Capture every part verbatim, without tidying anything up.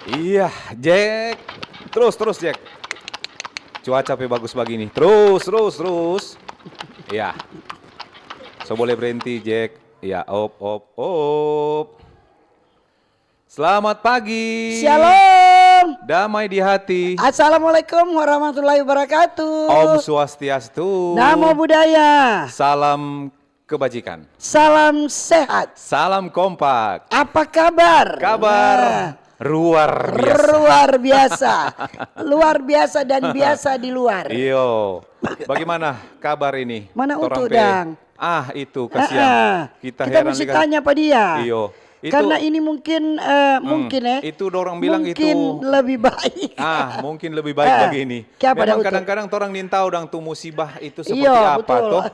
Iya, Jack. Terus, terus, Jack. Cuaca pe bagus bagini. Terus, terus, terus. Iya. So boleh berhenti, Jack. Iya, op, op, op. Selamat pagi. Shalom. Damai di hati. Assalamualaikum warahmatullahi wabarakatuh. Om Swastiastu. Namo Buddhaya. Salam kebajikan. Salam sehat. Salam kompak. Apa kabar? Kabar Nah. luar biasa. Luar biasa. Luar biasa dan biasa di luar. Iyo. Bagaimana kabar ini? Mana Torang Utu pe dang? Ah, itu kasihan. Ah, ah. Kita Kita heran musti dengan tanya pa dia. Iyo. Itu Karena ini mungkin, eh, Hmm, mungkin, eh, itu dorang bilang mungkin itu lebih baik. Ah, mungkin lebih baik Eh, begini. Kiapa Memang Utu? kadang-kadang torang nintau dang tu musibah itu seperti Iyo, apa betul. toh?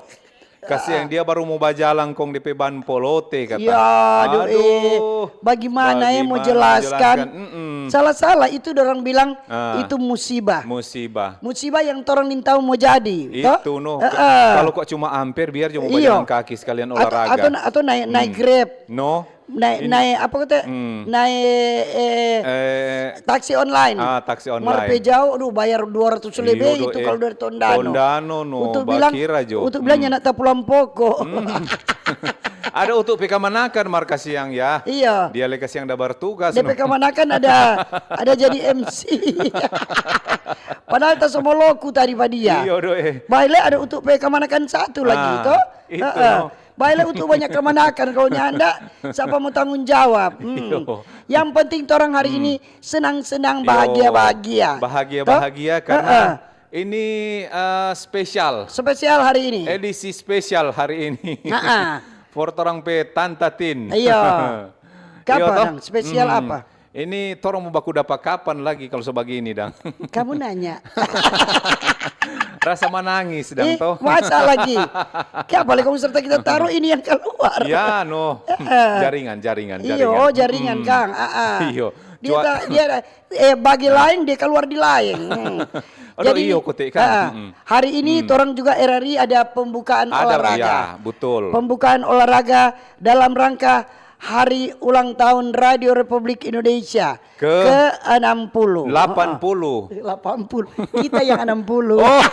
Kasihan dia baru mo bajalang kong depe ban polote kata. Ya, aduh, eh, Aduh, bagimana, eh, mo bagaimana jelaskan? jelaskan? Mm-mm. Salah-salah itu dorang bilang Ah. itu musibah. Musibah. Musibah yang torang nintau mo jadi, toh? Itu no. Heeh. Kalau kok cuma amper, biar cuma Iyo. bajalang kaki sekalian Atau, olahraga. atau, atau naik, naik Hmm. Grab. No. Naik, Ini naik apa kata? Hmm. Naik, eh, Eh, taksi online. ah, taksi Mar online. pe jauh, aduh, bayar dua ratus Iyo lebe do, itu eh. kalau dari Tondano. Tondano no, Utu bilang, bakira jo. Utu bilang Hmm. nyanda ta pulang poko. Hmm. Ada Utu pe kamanakan mar kasiang ya. Iya. Dia le kasiang da bertugas Dia no. pe kamanakan ada, ada jadi M C. Padahal ta so mo loku tadi pa dia. Iyo do, eh. Bae le ada Utu pe kamanakan satu lagi, Ah, toh? itu Heeh. no. Bae le Utu banyak kamanakan, kalau nyanda, sapa mo tanggung jawab? Hmm. Iyo. Yang penting torang hari Hmm. ini senang-senang, Iyo. bahagia-bahagia. Bahagia-bahagia Toh? karena Heeh. ini, eh, spesial. Spesial hari ini. Edisi spesial hari ini. Heeh. For torang pe Tanta Tin. Iyo. Iyo, Kapa toh? dang? Spesial Hmm. apa? Ini torang mo baku dapa kapan lagi kalau so bagini dang? Kamu nanya. Rasa manangis dang Ih, toh. masa lagi? Kiapa le kong serta kita taruh ini yang keluar? Ya, no. Heeh. Jaringan, jaringan, Iyo, jaringan. jaringan, Mm-mm. Kang. Ah, ah. Iyo. Dia Cua- ta-, dia, eh, bagi laeng, dia keluar di laeng. Hmm. Aduh, Jadi, iyo, kote, Kang. ah, ah. Mm-mm. Hari ini Hmm. torang juga R R I ada pembukaan Ada, olahraga. ya, betul. Pembukaan olahraga dalam rangka hari ulang tahun Radio Republik Indonesia Ke ke enam puluh. delapan puluh. Heeh. Delapan puluh. Kita yang enam puluh. Oh.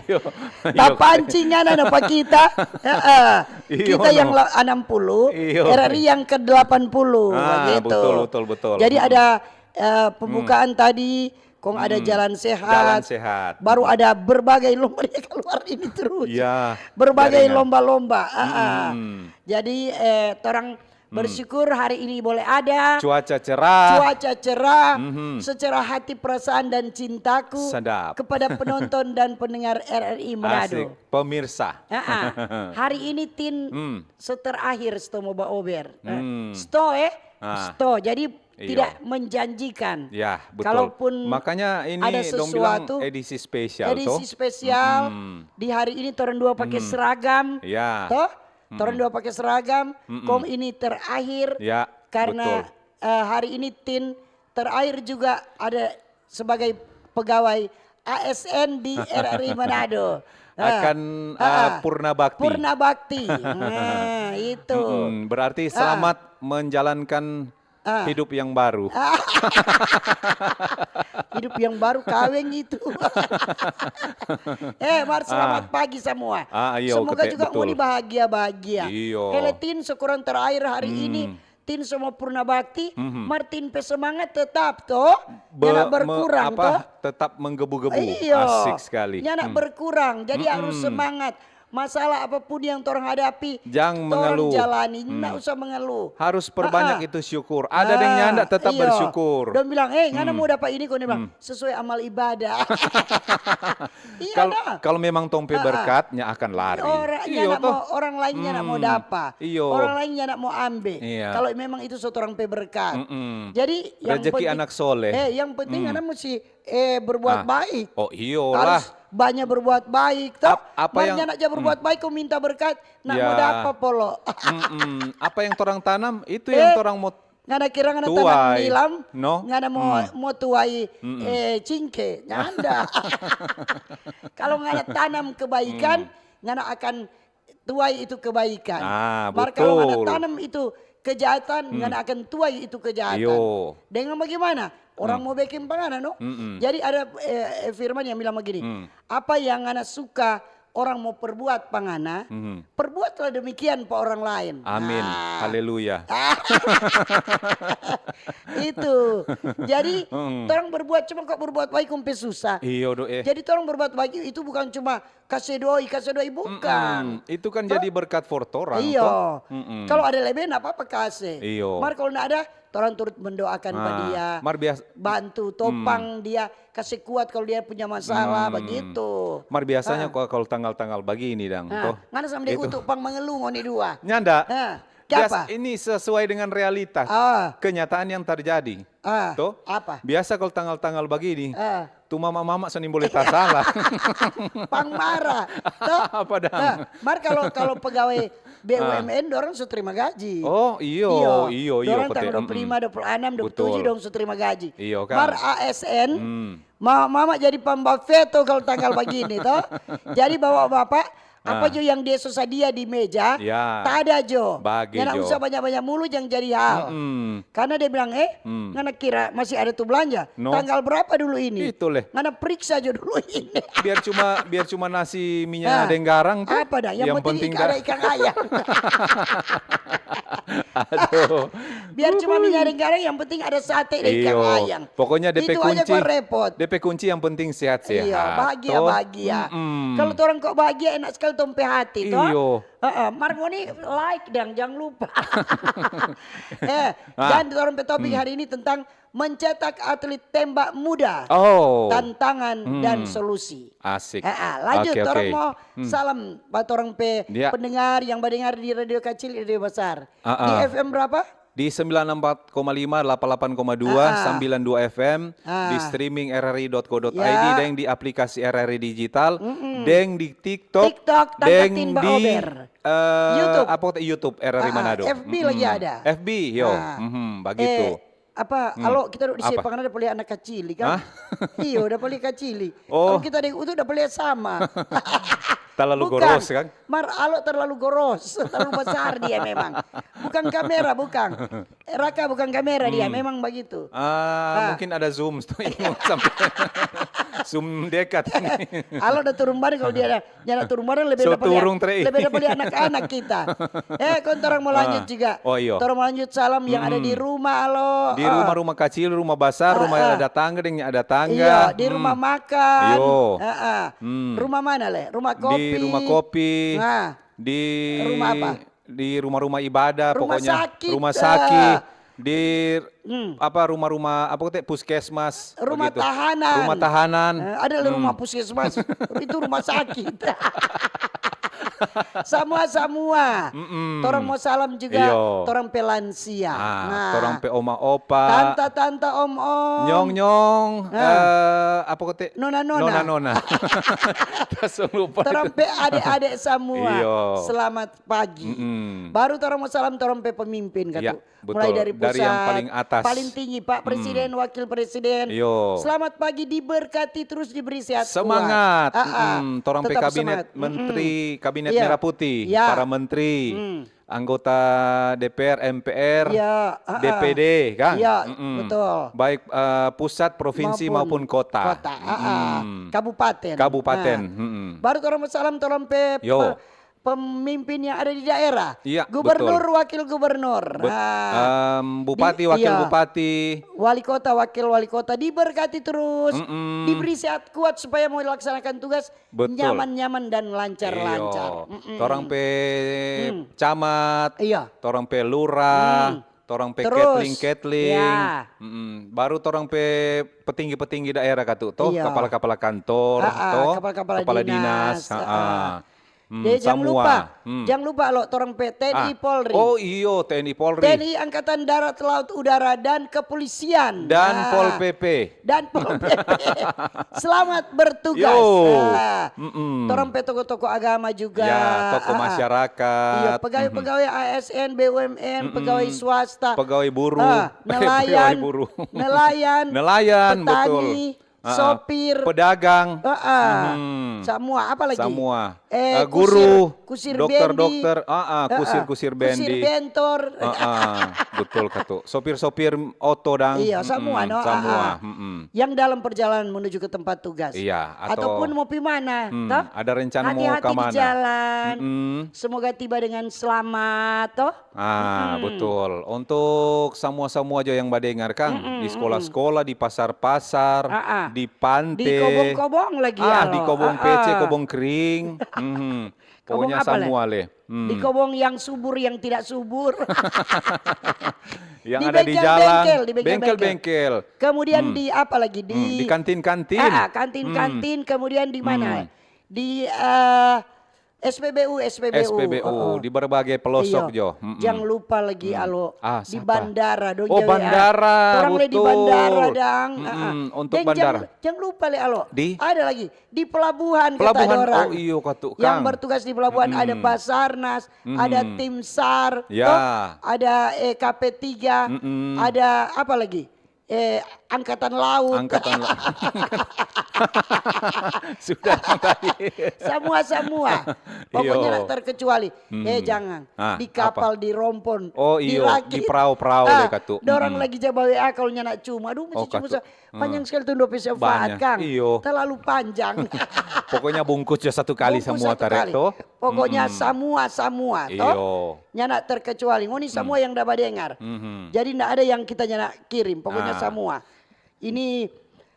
Iyo. Iyo. Tapancing ngana no pa kita. Heeh. Iyo, Kita yang no. la-, enam puluh, Iyo. R R I yang ke delapan puluh, Ah, begitu. betul, betul, betul. Jadi Hmm. ada, eh, pembukaan Hmm. tadi, kong ada Hmm. jalan sehat. Jalan sehat. Baru ada berbagai lomba, dia keluar ini terus. Iya. Berbagai Jaringan. lomba-lomba. Ah, ah. Mm-mm. Jadi, eh, torang Hmm. bersyukur hari ini boleh ada. Cuaca cerah. Cuaca cerah. Mhm. Secara hati, perasaan, dan cintaku Sedap. kepada penonton dan pendengar R R I Manado. Asik. Pemirsa. Ah, ah. Hari ini, Tin, Hmm. seterakhir sto mo baober. Eh, Hmm. sto, eh? Ah. Sto. Jadi, Iyo. tidak menjanjikan. Ya, betul. Kalaupun Makanya ini ada dong bilang sesuatu, edisi spesial, edisi toh? spesial, Mm-mm. di hari ini torang dua pake Mm-mm. seragam, Ya. toh? Torang Mm-mm. dua pake seragam, Mm-mm. kong ini terakhir, Ya, karena, betul. eh, hari ini Tin terakhir juga ada sebagai pegawai A S N di R R I Manado. Nah, Akan, ah, eh, purna bakti. Purna bakti. Nah, itu. Mm-mm. Berarti Ah. selamat menjalankan Ah. hidup yang baru. Ah. Hidup yang baru kaweng itu. Eh, Mar, selamat Ah. pagi semua. Ah, iyo, Semoga kete-, juga betul. ngoni bahagia-bahagia. Iyo. Hele Tin, syukuran terakhir hari Hmm. ini, Tin so mo purna bakti, Mhm. mar Tin pe semangat tetap to, Be-, nyanda me-, berkurang apa, to. tetap menggebu-gebu. Iyo. Asik sekali. Nyanda Hmm. berkurang, jadi Mm-mm. harus semangat. Masalah apapun yang torang hadapi, Jang torang mengeluh. jalani, nda Hmm. usah mengeluh. Harus perbanyak Ah, ah. itu syukur. Ada deng Ah, nyanda, tetap iyo. bersyukur. Dong bilang, "Eh, ngana Hmm. mo dapa ini," kong dia bilang, Hmm. "Sesuai amal ibadah." Iya Kal-, dah. kalau memang tong pe Ah, ah. berkat, nya akan lari. Orang Iyo nyanda toh. mo, orang lain nyanda mo Hmm. dapa. Iyo. Orang lain nyanda mo ambe. Iya. Kalau memang itu so torang pe berkat. Mm-mm. Jadi, yang Rezeki penting, anak soleh. eh, yang penting Hmm. ngana musti eh, berbuat Ah. baik. Oh, iyolah. Harus banyak berbuat baik, toh. Ap-, apa Mar yang nyanda ja berbuat hmm. baik, kong minta berkat, nak Ya. mo dapa polo. Mm-mm. Apa yang torang tanam, itu yang Eh, torang mo ngana kira ngana tuai. tanam nilam, No? ngana mo, Hmm. mo tuai, Mm-mm. eh, cingke. Nyanda. Kalau ngana tanam kebaikan, Hmm. ngana akan tuai itu kebaikan. Ah, Mar kalau ngana betul. tanam itu kejahatan, ngana akan tuai itu kejahatan. Iyo. Dengan bagaimana? Orang mau beking pa ngana, no? Mm-mm. Jadi ada, eh, eh, firman yang bilang begini, apa yang ngana suka orang mo perbuat pa ngana, perbuatlah demikian pa orang lain. Amin. Nah. Haleluya. Itu. Jadi, torang berbuat, cuma kong berbuat baik kong pe susah. Iyo, do, eh. Jadi, torang berbuat baik itu bukan cuma kase doi, kase doi, bukan. Mm-mm. Itu kan jadi berkat for torang, iyo, to? Mm-mm. Kalau ada lebe, nda apa-apa kase. Iyo. Mar kalau nda ada, torang turut mendoakan pa dia, mar bias-, bantu, topang dia, kase kuat kalau dia punya masalah, begitu. Mar biasanya, ah, kalau, kalau tanggal-tanggal bagini, dang, ah, to? Ngana sama dia itu utuk pang mengeluh ngoni dua. Nyanda. Ah, bias-, kiapa? Ini sesuai dengan realitas. Ah. Kenyataan yang terjadi. Ah, to? Apa? Biasa kalau tanggal-tanggal bagini, ah, tu mama-mama so nimbole tasala. Pang mara, to? Apa dang? Nah, mar kalau, kalau pegawai B U M N, ah, dorang so terima gaji. Oh, iyo, iyo, iyo, dorang tanggal dua puluh lima, dua puluh enam, dua puluh tujuh dong so terima gaji. Iyo, kan? Mar A S N, hmm, mama-mama jadi pambafeto kalau tanggal bagini, to? Jadi bawa-bapak, apa jo yang dia so sadia di meja, ya, tada jo. Bage jo. Nyanda usah banya-banya mulu, jang jadi hal. Mm-mm. Karena dia bilang, "Eh, ngana kira masih ada tu blanja? No. Tanggal berapa dulu ini? Itu leh. Ngana periksa jo dulu ini." Biar cuma, biar cuma nasi minya deng garang tu. Apa dah? Yang penting ada ikan ayam. Aduh. Biar cuma minya deng garang, yang penting ada sate deng ikan ayam. Pokoknya D P kunci, itu aja kong repot. D P kunci yang penting sehat-sehat. Iya, bahagia, to? Bahagia. Mm-mm. Kalau torang kok bahagia, enak sekali tong pe hati, to? Iyo. Heeh, mar ngoni like dang, jang lupa. Eh, dan torang pe topik hari ini tentang mencetak atlet tembak muda. Oh. Tantangan dan solusi. Asik. Heeh, lanjut, oke, torang mau salam buat torang pe pendengar yang badengar di Radio Kacil, Radio Besar. Di F M berapa? Di sembilan enam empat koma lima, delapan delapan koma dua, sembilan dua F M, di streaming R R I dot co dot I D, deng di aplikasi R R I Digital, deng di TikTok, deng di, eh, YouTube. Apa kata, YouTube R R I Manado. F B lagi ada. F B, yo. Mhm, bagitu. Eh, apa, alo kita duduk di situ, apa? Pangana ada poli anak kacili, kan? Hah? Iyo, ada poli kacili. Oh. Kalau kita deng Utu ada poli sama. Terlalu goros, kan? Mar, alo terlalu goros, terlalu besar dia memang. Bukan kamera, bukan. Raka bukan kamera dia, memang bagitu. Ah, mungkin ada zoom, sampai zoom dekat ini. Alo ada turun badan, kalau dia ada, nyanda turun badan, lebih dapat lihat, lebih dapat lihat anak-anak kita. Eh, kong torang mau lanjut juga. Oh, iyo. Torang mau lanjut salam yang ada di rumah, alo. Di rumah, rumah kacil, rumah basar, rumah ada tangga deng ada tangga. Iya, di rumah makan. Iyo. Heeh. Hmm. Rumah mana, le? Rumah kopi. Di rumah kopi. Nah. Di rumah apa? Di rumah-rumah ibadah, rumah pokoknya. Sakit, rumah sakit, di apa, rumah-rumah, apa, puskesmas, rumah begitu. Tahanan. Rumah tahanan. Eh, ada rumah puskesmas, itu rumah sakit. Samua-samua. Mm-mm. Torang mau salam juga, iyo, torang pe lansia. Ah, nah, torang pe oma opa. Tanta-tanta, om-om. Nyong-nyong, eh, apa kote? Nona-nona. Nona-nona. Torang pe ade-ade samua. Iyo. Selamat pagi. Mm-mm. Baru torang mau salam torang pe pemimpin, katu. Ya, betul. Mulai dari pusat, dari yang paling atas, paling tinggi, Pak Presiden, Wakil Presiden. Iyo. Selamat pagi, diberkati terus, diberi sehat kuat. Semangat. Ah, ah. Mm-mm. Tetap semangat. Torang pe kabinet menteri, kabinet merah putih, para menteri, anggota D P R, M P R, D P D, kan? Iya, betul. Baik, eh, pusat, provinsi maupun kota. Kota, ah, ah. Mm-mm. Kabupaten. Kabupaten, mm-mm. Baru torang mau salam torang pe pemimpin yang ada di daerah. Iya, betul. Gubernur, wakil gubernur. Em, bupati, wakil bupati. Wali kota, wakil wali kota diberkati terus, diberi sehat kuat supaya mau dilaksanakan tugas nyaman-nyaman dan lancar-lancar. Betul. Iyo. Mm-mm. Torang pe camat, torang pe lurah, torang pe ketling-ketling. Iya. Mm-mm. Baru torang pe petinggi-petinggi daerah katu, to? Iya. Kepala-kepala kantor, to? Kepala-kepala dinas, ha-a. Hmm, deh, jang lupa. Jang lupa lo, torang pe T N I Polri. Oh iyo, T N I Polri. T N I Angkatan Darat, Laut, Udara, dan Kepolisian. Dan Pol P P. Dan Pol P P. Selamat bertugas. Yo. Torang pe tokoh-tokoh agama juga. Ya, tokoh masyarakat. Iya, pegawai-pegawai A S N, B U M N, pegawai swasta. Pegawai buruh. Pegawai buruh. Nelayan. Nelayan, petani. Betul. Ah, ah. Sopir. Pedagang. Ah, ah. Hmm. Samua, apa lagi? Samua. Eh, Eh, kusir, guru, kusir dokter, bendi. Dokter, ah, ah, Ah, ah. Kusir, kusir bendi. Kusir bentor. Ah, ah, betul, katu. Sopir-sopir oto dang. Iya, samua, Mm-mm, no? Samua. Ah, ah. Mm-mm. Yang dalam perjalanan menuju ke tempat tugas. Iya, atau Ataupun mau pi mana, Hmm, toh? Ada rencana mau Hati-hati ka di mana? Jalan. Mm-mm. Semoga tiba dengan selamat, toh? Ah, Mm-mm. Betul. Untuk samua-samua jo yang badengar, kang, Mm-mm, di mm-mm. Sekolah-sekolah, di pasar-pasar, Ah, ah. Di pante. Di kobong-kobong lagi, Ah, di alo. kobong Ah, pece, ah. Kobong kering. Mhm. Kobong Pokoknya apa, le? Samua, le. Hmm. Di kobong yang subur, yang tidak subur. Yang Di ada di jalan. bengkel-bengkel, di bengkel-bengkel. Bengkel-bengkel. Kemudian Hmm. di apa lagi? Di Hmm, di kantin-kantin. Ah, ah, kantin-kantin, Hmm. kemudian di mana? Hmm. Di, eh, S P B U, S P B U. S P B U, Heeh. di berbagai pelosok Iyo. jo. Mm-mm. Jang lupa lagi, Mm. alo, Ah, di sapa? bandara, dong Oh, jaga, ah. bandara, Torang le di betul. bandara, dang. Mm-mm, Heeh. untuk Deng, bandara. jang, jang lupa le, alo. Di? Ada lagi, di pelabuhan, kata Pelabuhan, dorang. oh, iyo, katu, Yang Kang. bertugas di pelabuhan, ada Mm-mm. Basarnas, Mm-mm. ada tim SAR, Ya. toh, ada, eh, K P tiga, Mm-mm. ada apa lagi? Eh, angkatan laut. Angkatan la- Sudah tadi. Samua-samua. Pokoknya Iyo. nak terkecuali. Hmm. Eh, jangan. Ah, Di kapal, apa? di rompon, Oh, di iyo, rakit. di prao-prao Ah, le katu. dorang Mm-mm. lagi ja ba W A kalau nyanda cuma. Aduh, Oh, mesti cuma katu. sa-, panjang Hmm. sekali tu dua puluh saat, Banyak. Kang. Iyo. Terlalu panjang. Pokoknya bungkus jo satu kali Bungkus samua satu tare kali. to. Pokoknya Mm-mm. samua-samua to. Iyo. Nyanda terkecuali. Ngoni samua Hmm. yang da badengar. Mhm. Jadi nda ada yang kita nyanda kirim. Pokoknya Ah. samua. Ini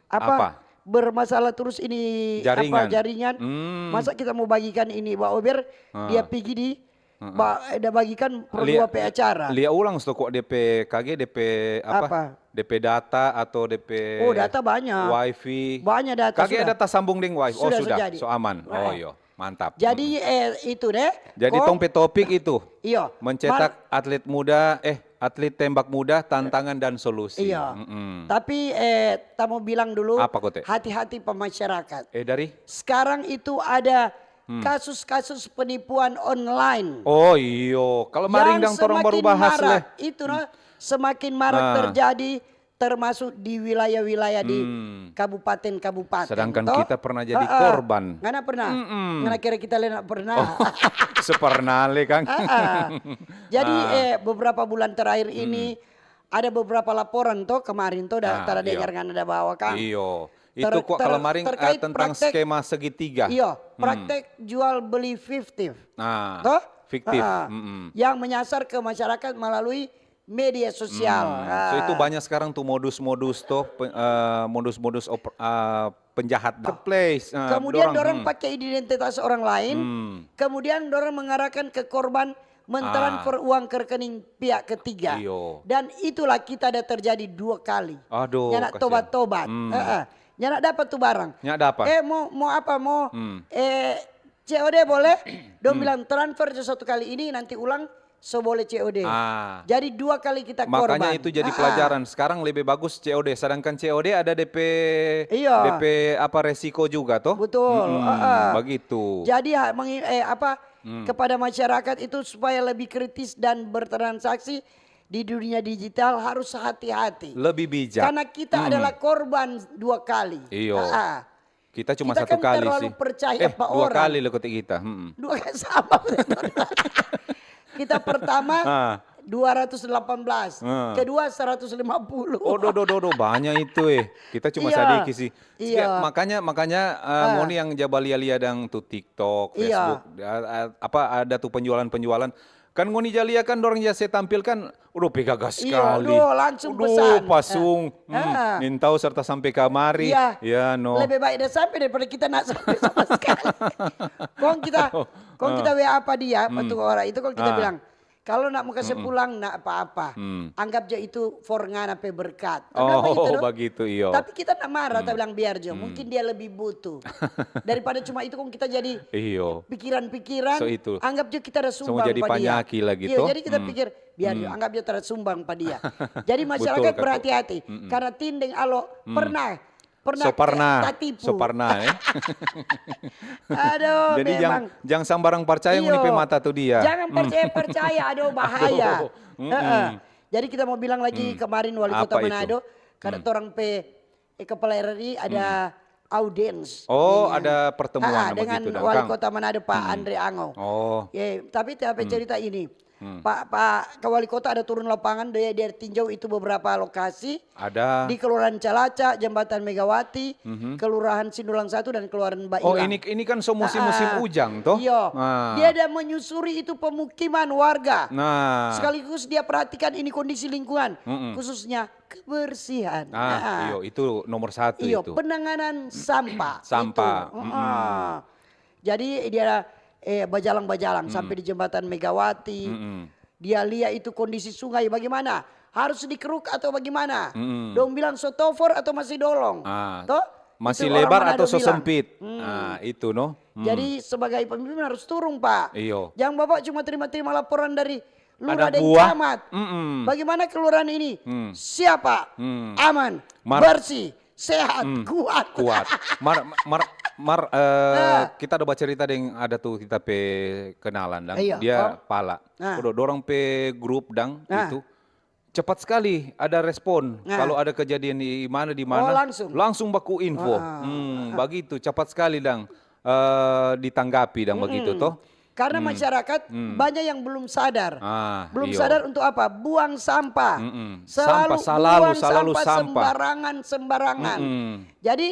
apa? Apa? Bermasalah terus ini apa, Jaringan. jaringan. Hmm. Masa kita mau bagikan ini, Ba Ober, Ah. dia pigi di Heeh. ba-, da bagikan per Lia-, dua pe acara. lia ulang sto kok D P K G, D P apa? Apa? D P data atau D P Oh, data banyak. wifi. Banyak data, Kage sudah. ada tasambung deng wifi. Oh, Sudah, sudah. sudah jadi. So aman. Oh, Nah. iyo. Mantap. Jadi, Mm-mm. eh, itu deh. Jadi, Kong tong pe topik itu, Iyo. mencetak Mar- atlet muda, eh, atlet tembak muda, tantangan dan solusi. Iyo. Mm-mm. Tapi, eh, ta mo bilang dulu, Apa, Kote? hati-hati pa masyarakat. Eh, dari? Sekarang itu ada Hmm. kasus-kasus penipuan online. Oh, iyo. Kalau maring Yang dang torang baru semakin bahas, marak, leh. itu, no, Hmm. semakin marak Ah. terjadi, termasuk di wilayah-wilayah di Hmm. kabupaten-kabupaten, Sedangkan toh? kita pernah jadi Heeh. korban. Ngana pernah? Mm-mm. Ngana kira kita le nda pernah? Oh, sepernah le, Kang. Heeh. Jadi, Ah. eh, beberapa bulan terakhir ini Mm-mm. ada beberapa laporan, toh, kemarin, toh, da, Ah, tara iyo. dengar ngana da bawa, Kang. Iyo. Ter-, Itu kok ter-, kalau maring, eh, terkait tentang praktek, skema segitiga. iyo, Hmm. praktek jual beli fiktif. Ah, Toh? fiktif. Heeh. Mm-mm. Yang menyasar ke masyarakat melalui media sosial. Hmm. So, itu Ah. banyak sekarang tuh modus-modus tuh, pe-, eh, modus-modus op-, eh, penjahat. Marketplace, eh, Kemudian dorang, dorang hmm. pakai identitas orang lain, Hmm. kemudian dorang mengarahkan ke korban mentransfer Ah. uang ke rekening pihak ketiga. Iyo. Dan itulah kita ada terjadi dua kali. Aduh, Nyanda kasihan. tobat-tobat. Hmm. Heeh. Nyanda dapat tuh barang. Nyanda dapat. Eh, mau, mau apa? Mau, Hmm. eh, C O D boleh? Dong Hmm. bilang, "Transfer jo satu kali ini, nanti ulang so boleh C O D." Ah. Jadi dua kali kita Makanya korban. itu jadi Ah, ah. pelajaran. Sekarang lebih bagus C O D. Sedangkan C O D ada D P, Iya. D P apa, resiko juga, toh? Betul, Mm-mm, ah, ah. begitu. Jadi, ha-, mengi-, eh, apa, Hmm. kepada masyarakat itu supaya lebih kritis dan bertransaksi di dunia digital harus hati-hati. Lebih bijak. Karena kita Hmm. adalah korban dua kali. Iyo. Ah, ah. Kita cuma Kita satu kan kali terlalu sih. percaya Eh, apa dua orang. kali lo ketik kita. Mm-mm. Dua kali sama. Kita pertama Ah. dua ratus delapan belas, Ah. kedua seratus lima puluh. Oh, do, do, do, do, banyak itu, eh. Kita cuma Iya. sadiki sih. Iya. Sika-, makanya, makanya, eh, Ah. ngoni yang ja balia-lia dang tu TikTok, Iya. Facebook, a-, a-, apa, ada tu penjualan-penjualan. Kan ngoni ja lia kan dorang ja se tampilkan, udah pe gagah Iya, sekali. udah langsung Udah pesan. pasung. Eh. Hmm, Ah. nintau serta sampe kamari. Iya. Ya, no. Lebih baik dah sampe daripada kita nda sampe sama sekali. Kong kita, kong kita Ah. W A apa dia, Hmm. petua orang itu, kong kita Ah. bilang, "Kalau nda mo kase Mm-mm. pulang, nda apa-apa. Hmm. Anggap jo itu for ngana pe berkat." Ta bilang Oh, begitu, no? begitu, iyo. Tapi kita nda marah, ta Hmm. bilang, "Biar jo, Hmm. mungkin dia lebih butuh." Daripada cuma itu, kong kita jadi Iyo. pikiran-pikiran, So itu. anggap jo kita ada Semua sumbang jadi pa dia. panyaki lagi, Iyo, toh? jadi kita Hmm. pikir, "Biar jo, Hmm. anggap jo ta ada sumbang pa dia." Jadi masyarakat Betul, Kak. berhati-hati. Mm-mm. Karena Tin deng Alo Hmm. pernah, pernah So pernah. ta-, tatipu. So pernah, eh. Aduh, Jadi memang. jang, jang sambarang percaya ngoni Iyo. pe mata tu dia. Jangan Hmm. percaya-percaya, aduh, bahaya. Aduh. Mm-mm. Heeh. Jadi kita mau bilang lagi Hmm. kemarin wali kota Apa itu? Manado, kada Hmm. torang pe eh, kepala R R I ada audiens. Oh, Iya. ada pertemuan Ah, dengan begitu, dang, wali Kang? kota Manado, Pak Andre Ango. Oh. Ya, tapi tapi cerita ini, Hmm. Pak Pak Wali Kota ada turun lapangan, dia dia tinjau itu beberapa lokasi Ada. di Kelurahan Calaca, Jembatan Megawati, Mhm. Kelurahan Sindulang Satu dan Kelurahan Bailang. Oh, ini ini kan so musim-musim Ah, ah. ujang, toh? Iyo. Ah. Dia ada menyusuri itu pemukiman warga. Nah. Sekaligus dia perhatikan ini kondisi lingkungan, Mm-mm. khususnya kebersihan. Ah, iyo, itu nomor satu Iyo, itu. Penanganan sampah. Sampah, Itu. Heeh. Jadi dia eh, bajalang-bajalang sampai di jembatan Megawati. Mm-mm. Dia lihat itu kondisi sungai bagaimana, harus dikeruk atau bagaimana. Mm-mm. Dong bilang so tofor atau masih dolong. Ah, Toh? Masih Itu orang lebar Manado atau so bilang. Sempit? Hmm. Ah, itu, no. Hmm. Jadi sebagai pemimpin harus turun, Pak. Iyo. Jangan Bapak cuma terima-terima laporan dari lurah Ada dan buah. camat. Mm-mm. Bagaimana kelurahan ini? Hmm. Siapa? Hmm. Aman, Mar- bersih, sehat, Hmm. kuat. Kuat. Mar, mar, mar, eh, kita ada bacerita deng ada tu kita pe kenalan, dang. Iya, Dia oh. pala. Ah. Udah, dorang pe grup, dang, Ah. itu cepat sekali ada respon. Ah. Kalau ada kejadian di mana, di Oh, mana, langsung. langsung baku info. Ah, ah, Hmm, begitu, cepat sekali, dang, eh, ditanggapi, dang, begitu, toh. Karena masyarakat banyak yang belum sadar. Ah, Belum iyo. sadar untuk apa? Buang sampah. Mm-mm. Selalu Sampah, salalu, buang salalu sampah, sampah. Sembarangan, sembarangan. Mm-mm. Jadi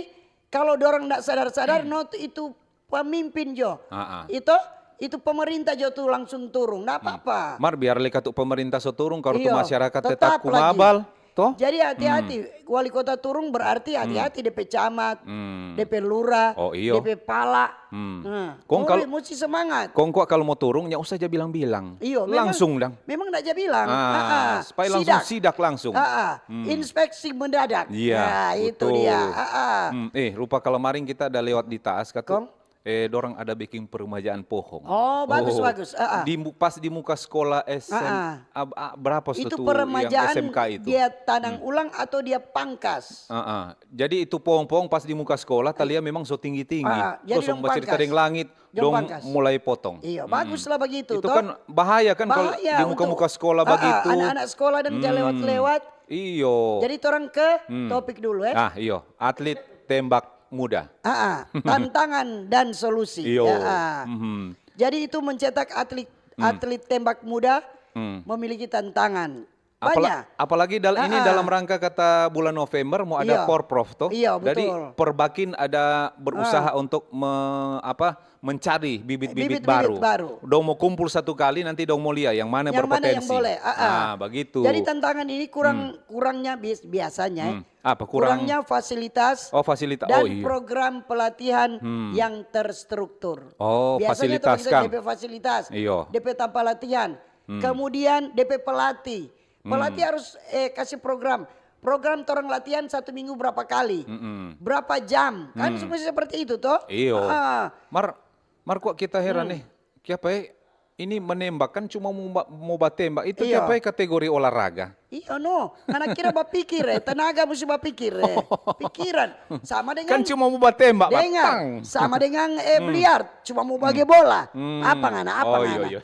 kalau dorang ndak sadar-sadar, no, itu pemimpin jo. Ah, ah. Itu itu pemerintah jo tu langsung turun. Ndak apa-apa. Mar, biar lei katu pemerintah so turun, kalu tu Iyo, masyarakat tetap tetap lagi. kumabal, toh? Jadi hati-hati, wali kota turun berarti hati-hati depe camat, Hmm. depe lurah, Oh, iyo. depe pala. Hmm. Nah, Kong oh, kal- musti semangat. Kong kwa kalu mo turung, nya usah ja bilang-bilang. Iyo, memang- Langsung dang. Memang ndak ja bilang. Ah, Ah, ah. Supaya langsung sidak langsung. Ah, ah. Inspeksi mendadak. Iya, Nah, itu betul. Dia. Ah, ah. Hmm, eh, rupa kalamaring kita ada lewat di Taas katu. Kong? Eh, dorang ada biking peremajaan pohong. Oh, bagus, bagus. Ah, ah. Di mu- pas di muka sekolah S M, Ah, ab- ah, berapa Itu tu yang peremajaan S M K itu? Dia tanang ulang atau dia pangkas? Ah, ah. Jadi itu pohong-pohong pas di muka sekolah, talia memang so tinggi-tinggi. Ah, ah. Jadi Terus dong dong bacerita pangkas. Deng langit, Dong dong pangkas. Mulai potong. Iyo, Mm-mm. bagus lah begitu, Itu toh. Kan bahaya kan kalau Bahaya di muka-muka untuk, sekolah ah, ah, begitu. Anak-anak sekolah dan Hmm. Lewat-lewat. Iyo. Jadi torang ke topik dulu, eh. Ah, iyo. Atlet tembak muda. Ah, ah. Tantangan dan solusi. Iyo. Ah, ah. Mhm. Jadi itu mencetak atlet atlet tembak muda Hmm. memiliki tantangan. Apala- Banyak. Apalagi dal- ini Ah, ah. Dalam rangka kata bulan November mau ada Iya. Porprov toh. Iya, Jadi betul. Perbakin ada berusaha untuk me- apa mencari bibit-bibit Bibit-bibit baru. Baru. Dong mau kumpul satu kali, nanti dong mau lia yang mana Yang mana yang berpotensi. Boleh? Ah, ah. Ah, begitu. Jadi tantangan ini kurang kurangnya bis- biasanya, eh. Hmm. Apa kurang? Kurangnya fasilitas Oh, fasilitas. dan Oh, iya. Program pelatihan yang terstruktur. Oh, Biasanya fasilitas, tuh kita Kang. D P fasilitas, Iyo. D P tanpa latihan, kemudian D P pelatih. Pelatih harus eh, kasih program. Program torang latihan satu minggu berapa kali? Mm-mm. Berapa jam? Kan seperti itu toh? Iyo. Ah, Mar, Mar, kok kita heran nih. Kiapa eh? Ini menembak kan cuma mau, ba- mau batembak. Itu Iyo. Kiapa eh kategori olahraga? Iyo no, ngana kira bapikir eh, tenaga musti bapikir eh, pikiran sama dengan Kan cuma mau batembak, Dengar, batang. Sama dengan eh biliar, cuma mau bage bola. Hmm. Apa ngana? Apa Oh, ngana? Iyo, iyo.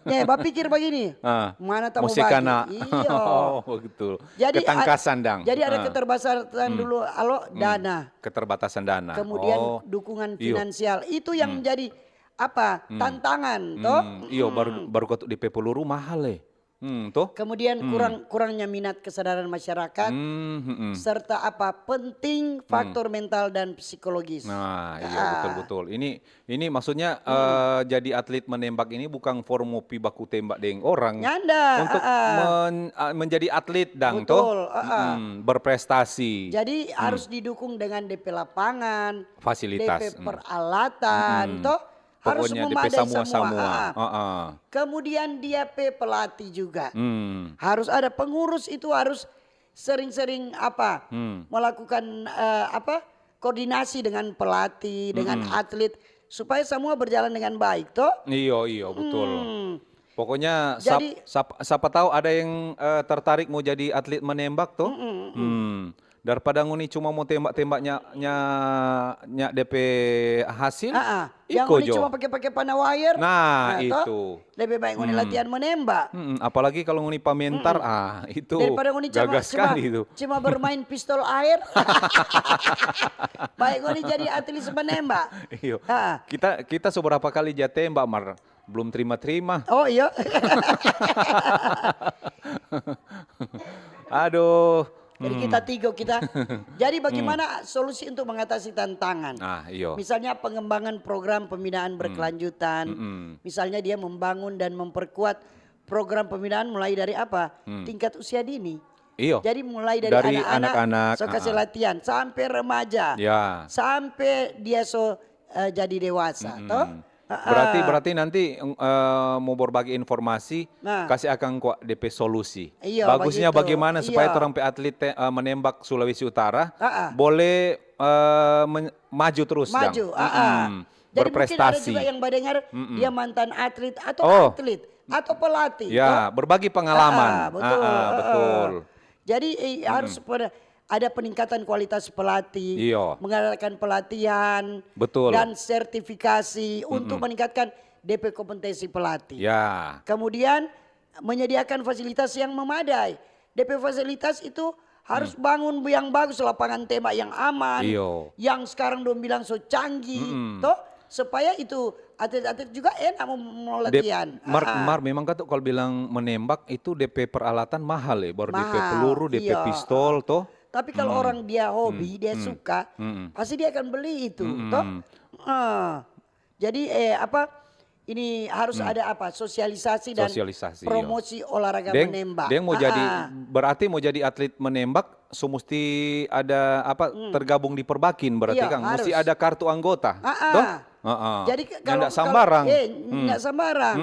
Eh, bapikir begini, Ah, mana ta mau mau sekana. bagi? Iyo. Oh, begitu. Jadi Ketangkasan ad- dang. Jadi ada Ah. keterbatasan dulu, alo dana, Keterbatasan dana. Kemudian Oh. Dukungan Iyo. Finansial itu yang menjadi apa tantangan toh? Hmm, iyo, baru baru katu D P peluru mahal eh. Hmm, toh? Kemudian kurang kurangnya minat kesadaran masyarakat Hmm, hmm, hmm. serta apa penting faktor mental dan psikologis. Nah, iya betul betul. Ini ini maksudnya eh, jadi atlet menembak ini bukan for mo pi baku tembak deng orang. Nyanda, Untuk ah, ah. men- ah, menjadi atlet dang Betul, toh. ah, ah. Mm, berprestasi. Jadi harus didukung dengan D P lapangan, Fasilitas. D P peralatan, toh harus Pokoknya D P memadai samua semua. samua. Ah, ah. Heeh. Kemudian dia pe pelatih juga Hmm. harus ada pengurus itu harus sering-sering apa Hmm. melakukan eh, apa koordinasi dengan pelatih, dengan atlet supaya semua berjalan dengan baik, toh? Iyo, iyo, betul. Hmm. Pokoknya sap, Jadi sap, siapa tahu ada yang eh, tertarik mau jadi atlet menembak tuh. Hmm. Daripada ngoni cuma mo tembak-tembak nya, nya, nya depe hasil, ah, ah. Yang iko ngoni jo. Cuma pake-pake panah wire, nah, nah, to? Itu. Lebe bae ngoni latihan menembak. Mm-mm, apalagi kalau ngoni pamentar, ah, itu gaga skali itu. Daripada ngoni cuma, cuma, cuma bermain pistol air. Bae ngoni jadi atlet menembak. Iyo. Ah. Kita, kita so berapa kali ja tembak, mar blum trima-trima. Oh, iyo. Aduh. Jadi kita tigo, kita. Jadi bagaimana solusi untuk mengatasi tantangan? Ah, iyo. Misalnya pengembangan program pembinaan berkelanjutan. Mm-mm. Misalnya dia membangun dan memperkuat program pembinaan mulai dari apa? Tingkat usia dini. Iyo. Jadi mulai dari anak-anak, so kasih latihan, sampe remaja, sampe dia so, eh, jadi dewasa, to? Berarti, berarti nanti, eh, mo berbagi informasi, kasih akang kwa depe solusi. Iyo, bagusnya bagitu. Bagaimana supaya torang pe atlet te-, eh, menembak Sulawesi Utara boleh, eh, men-, maju terus, dang. Maju, ah, ah. Jadi mungkin ada juga yang badengar, dia mantan atlet atau atlet atau pelatih, to? Ya, berbagi pengalaman. Ah, ah, betul. Ah, ah, betul. Jadi, eh, harus pada ada peningkatan kualitas pelatih, mengadakan pelatihan dan sertifikasi untuk meningkatkan depe kompetensi pelatih. Ya. Kemudian, menyediakan fasilitas yang memadai. Depe fasilitas itu harus bangun yang bagus, lapangan tembak yang aman, yang sekarang dong bilang so canggih, to, supaya itu atlet-atlet juga enak mo, mo latihan. Mar, ah, mar, memang katu kalau bilang menembak itu depe peralatan mahal ya, baru depe peluru, depe pistol, to. Tapi kalau orang dia hobi, dia suka, pasti dia akan beli itu, to. Ah. Jadi, eh, apa, ini harus ada apa, sosialisasi dan promosi olahraga menembak. Deng mo jadi, berarti mo jadi atlet menembak, so musti ada apa, tergabung di Perbakin berarti, Kang? Iyo, harus. Musti ada kartu anggota, to? Ah, ah. Jadi kalau, nyanda sambarang. Eh, nyanda sambarang.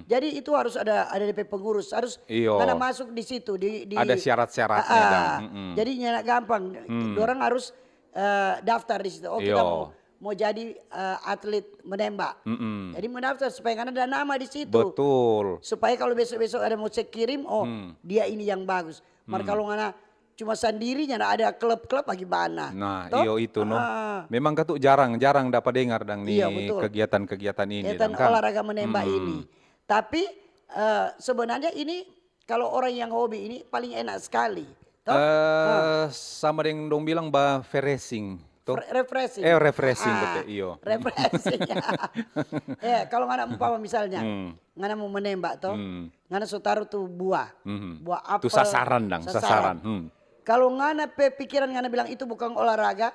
Jadi itu harus ada, ada depe pengurus, harus ada masuk di situ, di, di, ada syarat-syaratnya, ah, ah. Jadi nyanda gampang. Dorang harus, eh, daftar di situ. Oh, kita mau mau jadi, eh, atlet menembak. Jadi mendaftar supaya ngana ada nama di situ. Betul. Supaya kalau besok-besok ada mau cek kirim, oh, dia ini yang bagus. Mar kalau ngana cuma sandiri, nyanda ada klub-klub, bagaimana? Nah, iyo itu, no. Ah. Memang katu jarang, jarang dapa dengar dang ni kegiatan-kegiatan ini, kegiatan olahraga menembak ini. Tapi, eh, sebenarnya ini kalau orang yang hobi ini paling enak sekali, to? Eh, sama deng dong bilang ba feresing, to? Re-, refreshing. Eh, refreshing, betul, iyo. Refreshing. Eh, kalau ngana umpama misalnya, ngana mau menembak, to? Ngana so taruh tu buah. Buah apel. Tu sasaran dang, sasaran. Sasaran. Kalau ngana pe pikiran ngana bilang itu bukan olahraga,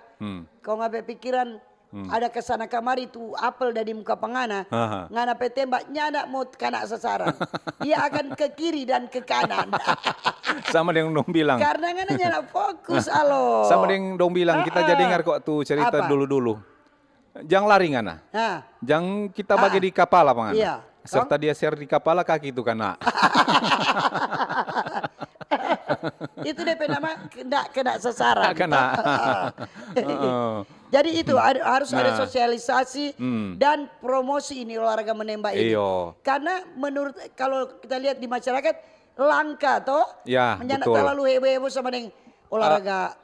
kalau ngana pe pikiran ada kasana kamari tu apel dari muka pa ngana, ngana pe tembak nyanda mo kana sasaran. Dia akan ke kiri dan ke kanan. Sama deng dong bilang. Karena ngana nyanda fokus, alo. Sama deng dong bilang, kita ja dengar kok tu cerita dulu-dulu. Jang lari ngana. Jang kita bage di kapala pa ngana. Iya. Serta dia share di kapala, kaki tu kana. Itu depe nama kena, kena sasaran. Kena. Heeh. Jadi itu harus ada sosialisasi dan promosi ini olahraga menembak ini. Iyo. Karena menurut, kalau kita lihat di masyarakat, langka to. Ya, betul. Nyanda talalu heboh-heboh sama deng olahraga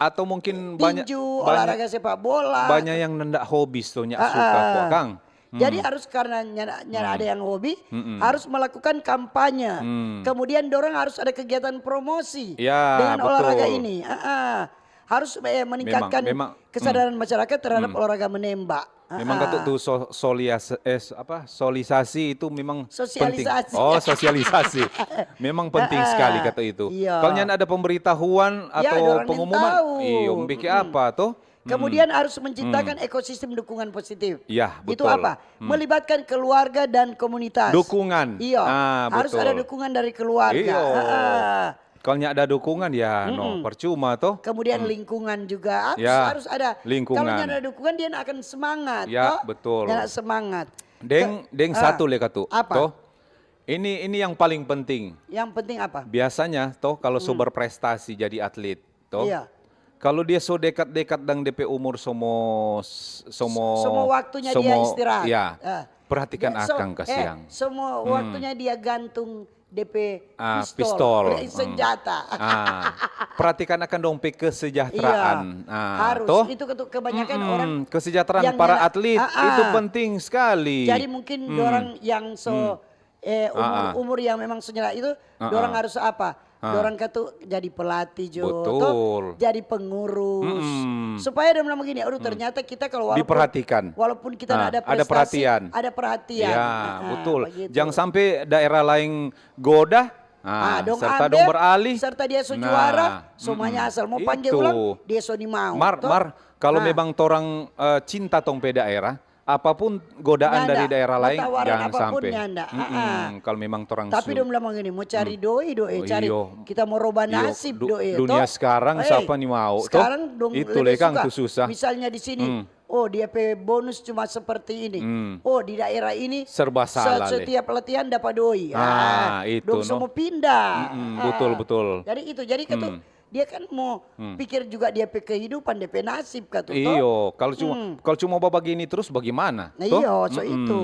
tinju, olahraga sepak bola. Atau mungkin banyak, banyak yang nanda hobis to, nyak suka kwa, Kang. Jadi harus karena nyanda, nyanda ada yang hobi, harus melakukan kampanye. Kemudian dorang harus ada kegiatan promosi dengan olahraga ini. Ya, betul. Harus, eh, meningkatkan kesadaran masyarakat terhadap olahraga menembak. Memang katu tu so-, solias-, eh, so-, apa, solisasi itu memang penting. Sosialisasi. Oh, sosialisasi. Memang penting sekali katu itu. Iya. Kalau nyanda ada pemberitahuan atau pengumuman, iyo, bikin apa to? Kemudian harus menciptakan ekosistem dukungan positif. Ya, betul. Itu apa? Melibatkan keluarga dan komunitas. Dukungan. Iya. Ah, harus ada dukungan dari keluarga. Iyo. Kalau nyanda ada dukungan, ya, no, percuma to. Kemudian lingkungan juga harus, harus ada. Lingkungan. Kalau nyanda ada dukungan, dia nda akan semangat to. Ya, betul. Nyanda semangat. Deng, deng satu le katu. Apa? To. Ini, ini yang paling penting. Yang penting apa? Biasanya to, kalau so berprestasi jadi atlet, to. Iya. Kalau dia so dekat-dekat dang depe umur so mo, so mo, so mo waktunya dia istirahat. Ya. Perhatikan akang kasiang. So mo waktunya dia gantung depe Ah, pistol, pistol. Depe Hmm. senjata. Ah, perhatikan akan dong pe kesejahteraan. Iya, Ah, harus. Toh? Itu ketu-, kebanyakan Mm-mm. orang Kesejahteraan yang para nyanda atlet Ah, itu ah. penting sekali. Jadi mungkin Hmm. dorang yang so, Hmm. eh, Ah, ah. umur-umur yang memang so nyanda itu, Ah, dorang ah. harus apa? Ah. Dorang katu jadi pelatih jo, Betul. toh? Jadi pengurus. Mm-mm. Supaya dia bilang begini, "Aduh, Hmm. ternyata kita kalau walaupun, Diperhatikan. walaupun kita Ah, nggak ada ada prestasi, perhatian. ada perhatian." Ya, Ah, ah, betul. begitu. Jangan sampai daerah lain goda, ah, Ah, dong serta ambil, dong beralih. serta dia so Nah, juara, semuanya mm-mm. asal mau panggil Itu. ulang, dia so nimau, Mar, toh? Mar, kalau Ah. memang torang, eh, cinta tong pe daerah, apapun godaan Nyanda. dari daerah Mau lain, tawaran jangan apapun sampai. nyanda. Ah, Mm-mm, ah. kalau memang torang Tapi su- dong bilang begini, mau cari Mm. doi, doi, Oh, cari. iyo. Kita mau roba Iyo, nasib, du-, doi, dunia toh? sekarang Eh, siapa ni mau, toh? sekarang dong Itu lebih le kang suka. tu susah. Misalnya di sini, Hmm. oh, dia pe bonus cuma seperti ini. Hmm. Oh, di daerah ini, Serba se-, salah le. setiap latihan dapat doi. Ah, Ah, itu dong no. semua pindah. Mm-mm, Ah. betul, betul. Jadi itu, jadi katu, Hmm. dia kan mau Hmm. pikir juga dia pe kehidupan, dia pe nasib katu, toh? Iyo, kalau cuma, Hmm. kalau cuma babagini terus bagaimana, Nah, toh? iyo, so Mm-mm. itu.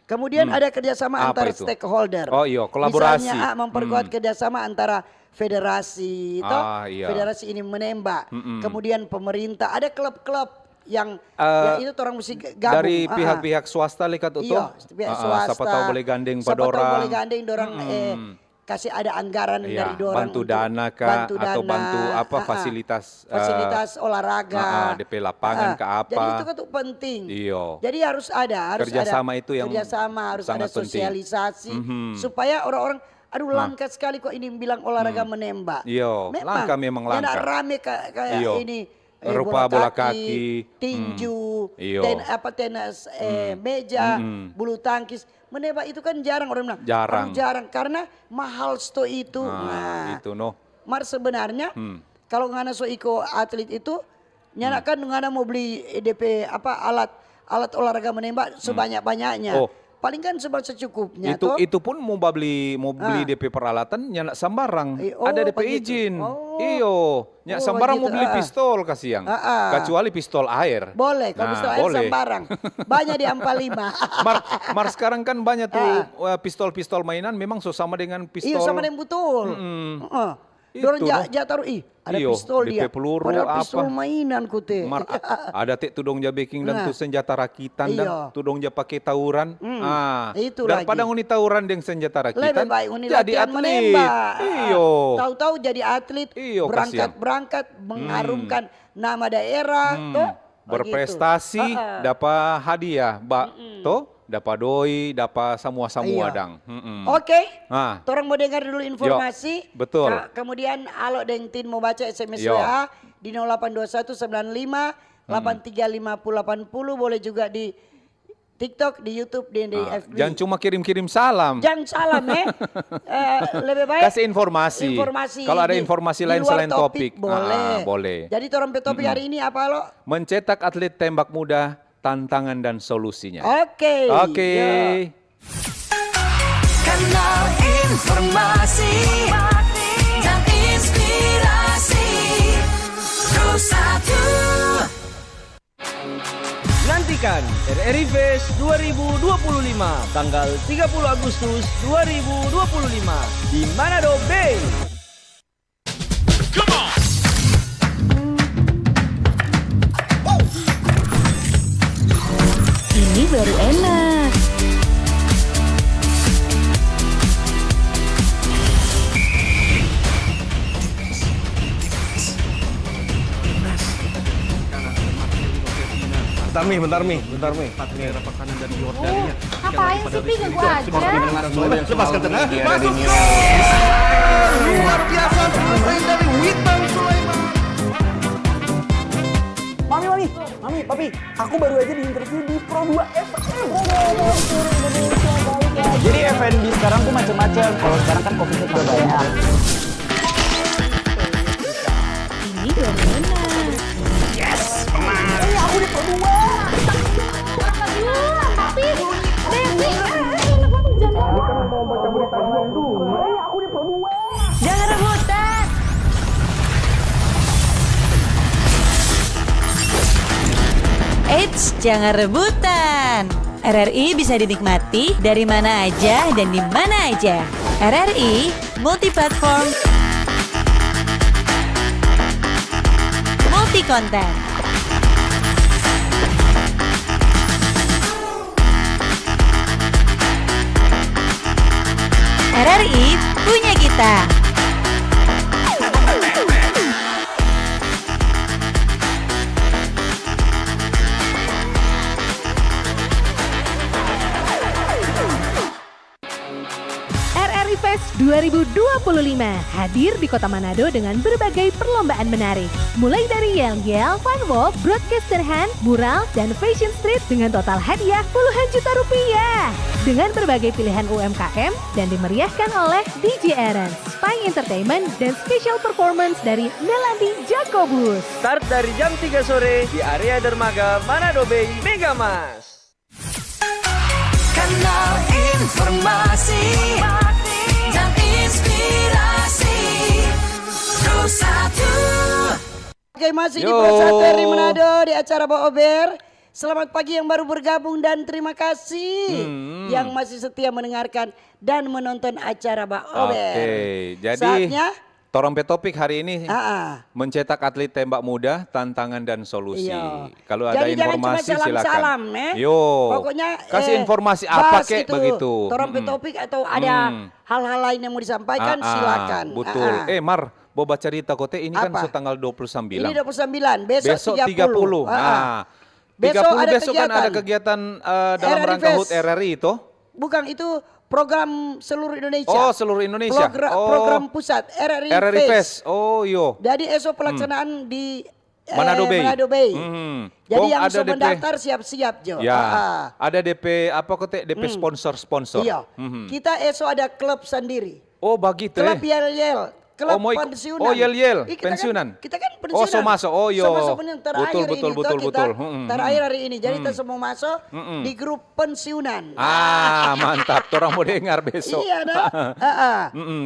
Kemudian Hmm. ada kerjasama Apa antar itu? stakeholder. Oh, iyo, kolaborasi. Misalnya, ah, memperkuat Hmm. kerjasama antara federasi, toh? Ah, iya. Federasi ini menembak. Mm-mm. Kemudian pemerintah, ada klub-klub yang, Eh, yang itu orang mesti g-, gabung. dari Ah, ah. pihak-pihak swasta le katu, Iyo, toh? pihak Ah, ah, swasta. siapa tahu boleh gandeng pa Siapa tahu dorang. boleh gandeng dorang, Mm-mm. eh, kasih ada anggaran Iya, dari dorang bantu untuk dana ka, bantu atau dana, bantu apa, ah, ah. fasilitas, eh, Fasilitas olahraga. ah, ah, depe lapangan Ah, ah. ka apa. Jadi itu kan tuh penting. Iyo. Jadi harus ada, harus ada Kerjasama itu yang kerjasama, harus sangat ada penting. sosialisasi Mhm. supaya orang-orang, "Aduh, Nah. langka sekali kok ini bilang olahraga Hmm. menembak." Iyo, Memang, langka memang nyanda langka. rame ka-, kayak Iyo. ini, eh, Rupa bola bola kaki, kaki. tinju, Hmm. Iyo. ten-, apa, tenis, eh, Hmm. meja, Mm-mm. bulu tangkis. Menembak itu kan jarang orang bilang. Jarang. Aduh, jarang. Karena mahal sto itu. Nah, Nah, itu no. mar sebenarnya, Hmm. kalau ngana so iko atlet itu, nyanda Hmm. kan ngana mo bli depe apa, alat, alat olahraga menembak Hmm. sebanyak-banyaknya. Oh. Paling kan cuma secukupnya, Itu, toh? itu pun mo babli, mo bli Ah. depe peralatan, nyanda sambarang. Eh, oh, Ada depe begitu. izin. Oh. Iyo, nya Oh, sambarang mo begitu, bli ah. pistol kasiang. Ah, ah. Kecuali pistol air. Boleh, kalau Nah, pistol air boleh. sambarang. Banyak di Ampa Lima. Mar, mar sekarang kan banyak tuh, Ah. eh, pistol-pistol mainan memang so sama dengan Iyo, pistol. sama dengan betul. Mm-mm. Heeh. Dorang Itu ja, noh. ja taru, ih, ada Iyo, pistol depe dia. peluru Padahal apa. pistol mainan kute. Mar, a, ada te tu dong ja beking dan Nah. tu senjata rakitan dan Iyo. tu dong ja pake tawuran. Hmm, Ah, itu daripada lagi. ngoni tawuran deng senjata Lebe rakitan, baik ngoni jadi latihan atlet. menembak. Iyo. Tahu-tahu jadi atlet, Iyo, kasiang. berangkat-berangkat, Hmm, mengharumkan nama daerah, Hmm. toh? Begitu. Berprestasi, Heeh. dapa hadiah, ba, Mm-mm. toh? Dapa doi, dapa samua-samua Iya. dang. Mm-mm. Oke. Ah. Torang mo dengar dulu Yo, informasi. betul. Ka-, kemudian Alo deng Tin mo baca S M S Yo. W A di nol delapan dua satu sembilan lima delapan tiga lima puluh delapan puluh, boleh juga di TikTok, di YouTube, di, di Ah, F B. jangan cuma kirim-kirim salam. Jangan salam, eh. Eh, lebih baik Kasih informasi. informasi Kalau ada di, informasi di lain luar selain topik, topik, boleh. ah, boleh. Jadi, torang pe topik Mm-mm. hari ini apa, Lo? Mencetak atlet tembak muda, tantangan dan solusinya. Oke, Oke. ya. Kanal informasi dan inspirasi. Pro satu. Nantikan R R I Fest dua ribu dua puluh lima, tanggal tiga puluh Agustus dua ribu dua puluh lima, di Manado Bay. Ini baru enak. Bentar, Mi, bentar, Mi, bentar, Mi. Ngapain sih, Pi? Ganggu aja. Lepaskan tenang. Masuk ke luar biasa, selesai dari Witan Sulaiman. Mami, Mami, Mami, Papi, aku baru aja di-interview di Pro dua F M. Jadi F and B sekarang tuh macam-macam. Kalau sekarang kan covid-nya tambah banyak. Ini dua menit. Yes, menang. Eh, aku di Pro dua. Tapi, Devi, eh, eh, enak banget, jangan. Ini kan mau baca berita dua dulu. Eh, aku di Pro dua. Jangan rebutan. Eits, jangan rebutan. R R I bisa dinikmati dari mana aja dan di mana aja. R R I multi platform, multi konten. R R I punya kita. R R I Fest dua ribu dua puluh lima hadir di Kota Manado dengan berbagai perlombaan menarik. Mulai dari yel-yel, fun walk, broadcaster hunt, mural, dan fashion street dengan total hadiah puluhan juta rupiah. Dengan berbagai pilihan U M K M dan dimeriahkan oleh D J Aaron, Spy Entertainment, dan special performance dari Melandi Jacobus. Start dari jam tiga sore di area dermaga Manado Bay Megamas. Kanal informasi dan inspirasi. Pro satu. Oke, masih di Pro satu R R I Manado di acara Baober. Selamat pagi yang baru bergabung dan terima kasih yang masih setia mendengarkan dan menonton acara Baober. Oke, jadi saatnya torang pe topik hari ini, ah, ah, mencetak atlet tembak muda, tantangan dan solusi. Iya. Kalau ada informasi, silakan. Jadi jangan cuma salam-salam, eh. Yo. Pokoknya, kasih informasi apa kek begitu. Torang pe topik atau ada hal-hal lain yang mau disampaikan, silakan. Betul. Ah, ah. Eh, Mar, mau bacarita kote, ini kan so tanggal dua puluh sembilan. Ini dua puluh sembilan, besok tiga puluh. Ah, ah. Besok ada kegiatan. Tiga puluh besok kan ada kegiatan, eh, dalam rangka hut R R I itu? Bukan, itu program seluruh Indonesia. Oh, seluruh Indonesia. Program pusat, R R I Fest. Oh, iyo. Jadi, esok pelaksanaan di, eh, Manado Bay. Jadi, yang so mendaftar siap-siap jo. Ya, ada D P, apa kote, D P sponsor-sponsor. Iya. Kita esok ada klub sendiri. Oh, bagitu, eh? Klub yel-yel. Klub pensiunan. Oh, yel-yel, pensiunan. Kita kan pensiunan. Oh, so maso. Oh, iyo. So maso pensiunan terakhir ini, betul, betul. Terakhir hari ini. Jadi, kita semua maso di grup pensiunan. Ah, mantap. Torang mo dengar beso. Iya, nah.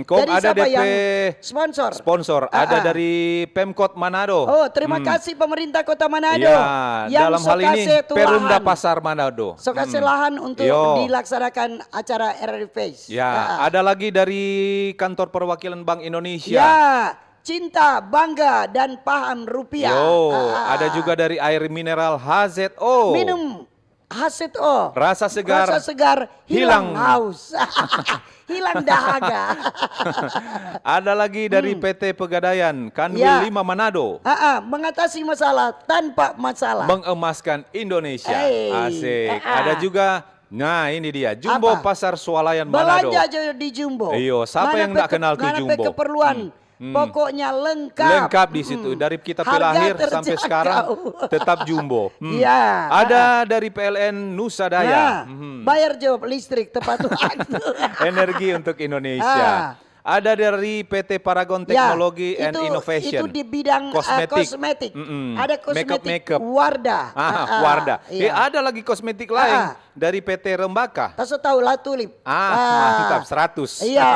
Kong ada D P sponsor. Ada dari Pemkot Manado. Oh, terima kasih pemerintah Kota Manado. Iya, dalam hal ini Perumda Pasar Manado. So kase lahan untuk dilaksanakan acara R R I Fest. Ya, ada lagi dari Kantor Perwakilan Bank Indonesia. Ya, cinta, bangga, dan paham rupiah. Yo, ada juga dari air mineral H Z O. Minum H Z O. Rasa segar, hilang haus. Hilang dahaga. Ada lagi dari P T Pegadaian, Kanwil lima Manado. Mengatasi masalah tanpa masalah. Mengemaskan Indonesia. Asik. Ada juga Nah, ini dia, Jumbo Pasar Sualayan Manado. Belanja jo di Jumbo. Iyo, sapa yang ndak kenal tu Jumbo? Mana pe keperluan, pokoknya lengkap. Lengkap di situ, dari kita pe lahir sampe sekarang tetap Jumbo. Iya. Ada dari P L N Nusa Daya. Bayar jo listrik tepat waktu. Energi untuk Indonesia. Ada dari P T Paragon Technology and Innovation. Itu di bidang, eh, kosmetik. Ada kosmetik Wardah. Wardah. Eh, ada lagi kosmetik lain dari P T Rembaka. Taso tau La Tulip. Ah, mantap, seratus. Iya.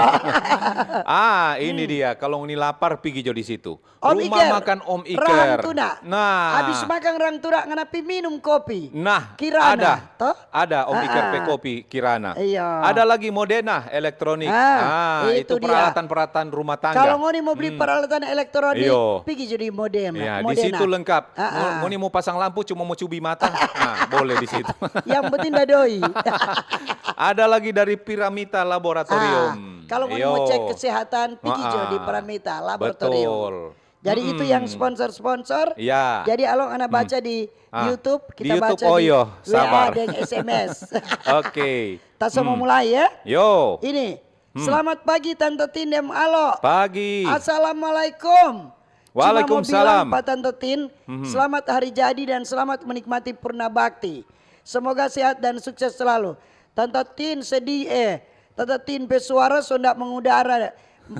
Ah, ini dia. Kalau ngoni lapar, pigi jo di situ. Rumah makan Om Iker. Rahang Tuna. Nah. Abis makan Rahang Tuna, ngana pi minum kopi. Nah, Kirana, ada. Ada Om Iker pe kopi Kirana. Iya. Ada lagi Modena elektronik. Ah, itu dia. Peralatan-peralatan rumah tangga. Kalau ngoni mo beli peralatan elektronik, pigi jo di Modena. Iya, di situ lengkap. Ngoni mo pasang lampu, cuma mo cubi mata, nah, boleh di situ. Yang penting da doi. Ada lagi dari Piramita Laboratorium. Kalau ngoni mo cek kesehatan, pigi jo di Piramita Laboratorium. Betul. Jadi itu yang sponsor-sponsor. Ya. Jadi along ana baca di YouTube, kita baca di W A deng S M S. Oke. Taso mo mulai ya. Yo. Ini. Selamat pagi Tante Tin deng Alo. Pagi. Assalamualaikum. Waalaikumsalam. Cuma mo bilang pa Tante Tin, selamat hari jadi dan selamat menikmati Purna Bakti. Semoga sehat dan sukses selalu. Tante Tin sedih, eh. Tante Tin pe suara so ndak mengudara,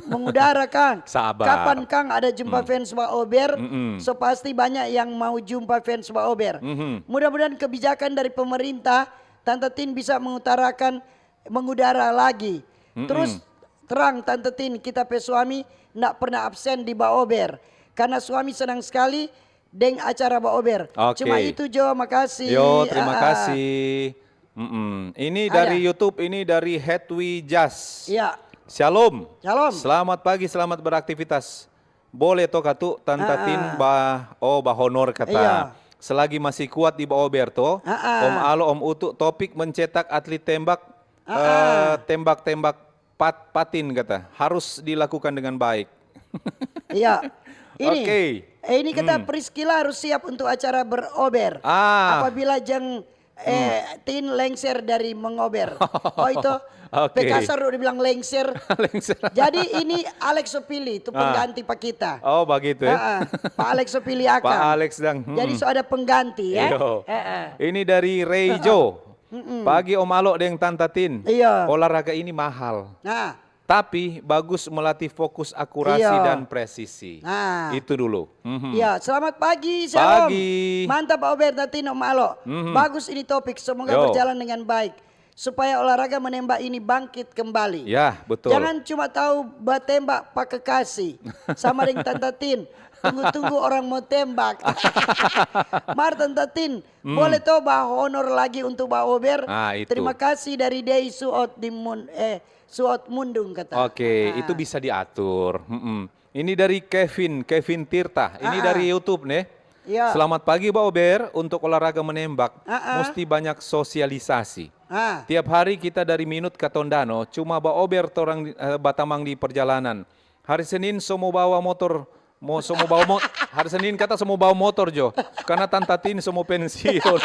mengudara, kang. Sabar. Kapan, kang, ada jumpa fans Baober? So pasti banyak yang mau jumpa fans Baober. Mudah-mudahan kebijakan dari pemerintah, Tante Tin bisa mengutarakan, mengudara lagi. Terus terang, Tante Tin, kita pe suami ndak pernah absen di Baober. Karena suami senang sekali deng acara Baober. Oke. Cuma itu jo, makasih. Yo, terima kasih. Mm-mm. Ini ada dari YouTube, ini dari Hetwi Jas. Iya. Shalom. Shalom. Selamat pagi, selamat beraktivitas. Boleh to katu Tanta Tin ba, oh, ba honor kata. Iya. Selagi masih kuat di Baober to, Om Alo, Om Utu, topik mencetak atlet tembak, eh, tembak-tembak pat-, patin kata, harus dilakukan dengan baik. Iya. Ini, Oke. eh, ini kata Priskila harus siap untuk acara berober. Ah. Apabila jang, eh, Tin lengser dari mengober. Oh, itu Oke. pe kasar udah bilang lengser. Lengser. Jadi ini Alex Sopili itu Ah. pengganti pa kita. Oh, begitu ya. Heeh, Pak Alex Sopili Pak Akang. Alex dang. Jadi Mm-mm. so ada pengganti ya. Iyo. Heeh. Ini dari Rejo. Mm-mm. Pagi Om Alo deng Tanta Tin. Iya. Olahraga ini mahal. Nah. Tapi bagus melatih fokus, akurasi, Iya. dan presisi. Nah. Itu dulu. Mhm. Iya, selamat pagi, Shalom. Pagi. Mantap, Ober, Tanta Tin, Om Alo. Mhm. Bagus ini topik, semoga Yo. berjalan dengan baik. Supaya olahraga menembak ini bangkit kembali. Ya, betul. Jangan cuma tahu batembak pa kekasih. Sama deng Tanta Tin, tunggu-tunggu orang mau tembak. Mar Tanta Tin, Hmm. boleh to ba honor lagi untuk ba Ober? Ah, itu. Terima kasih dari Dei Suot di Mun-, eh, Suot Mundung kata. Oke, Ah. itu bisa diatur. Mm-mm. Ini dari Kevin, Kevin Tirta. Ini Ah, ah. dari YouTube nih. Iya. Selamat pagi, Ba Ober. Untuk olahraga menembak, Ah, ah. musti banyak sosialisasi. Ah. Tiap hari kita dari Minut ka Tondano, cuma Ba Ober torang, eh, batamang di perjalanan. Hari Senin so mo bawa motor, mo, so mo bawa mo-, hari Senin kata so mo bawa motor jo, karena Tanta Tin so mo pensiun.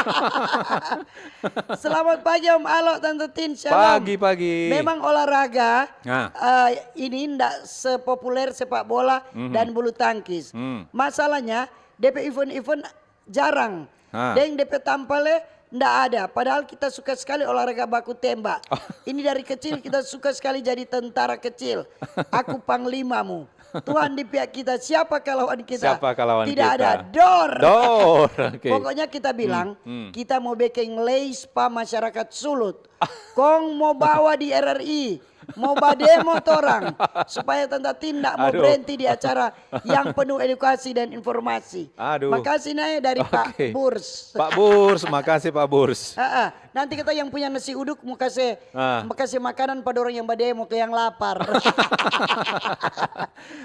Selamat pagi, Om Alo, Tanta Tin, shalom. Pagi, pagi. Memang olahraga, Nah. eh, ini ndak sepopuler sepak bola Mhm. dan bulu tangkis. Hmm. Masalahnya, depe event-event jarang. Ha. Deng depe tampa le nda ada. Padahal kita suka skali olahraga baku temba. Oh. Ini dari kecil kita suka skali jadi tentara kecil. Aku panglimamu. Tuhan di pihak kita, siapa ka lawan kita? Siapa ka lawan Tidak kita? ada. Dor. Dor, oke. Pokoknya kita bilang, Hmm, hmm. kita mo bekeng leis pa masyarakat Sulut. Kong mo bawa di R R I. Mo bademo torang, supaya Tanta Tin nda mo Aduh. berhenti di acara yang penuh edukasi dan informasi. Aduh. Makasih, Nae, dari Pak Oke. Burs. Pak Burs, makasih, Pak Burs. Heeh. Nanti kita yang punya nasi uduk mo kase, Ah. mo kase makanan pa dorang yang bademo, ke yang lapar.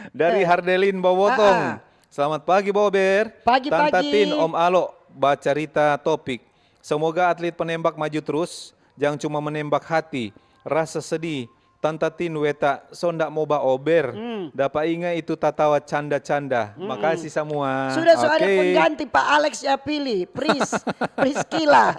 Dari Eh. Hardelin Bawotong. Ah, ah. Selamat pagi, Bober. Pagi, Tanta pagi. Tin, Om Alo, bacarita topik. Semoga atlet penembak maju terus, jang cuma menembak hati, rasa sedih. Tanta Tin weta so nda mo baober. Hmm. Dapa inga itu tatawa canda-canda. Hmm. Makasih samua. Sudah so ada Oke. pengganti, Pak Alex ya pilih. Pris, Priskila.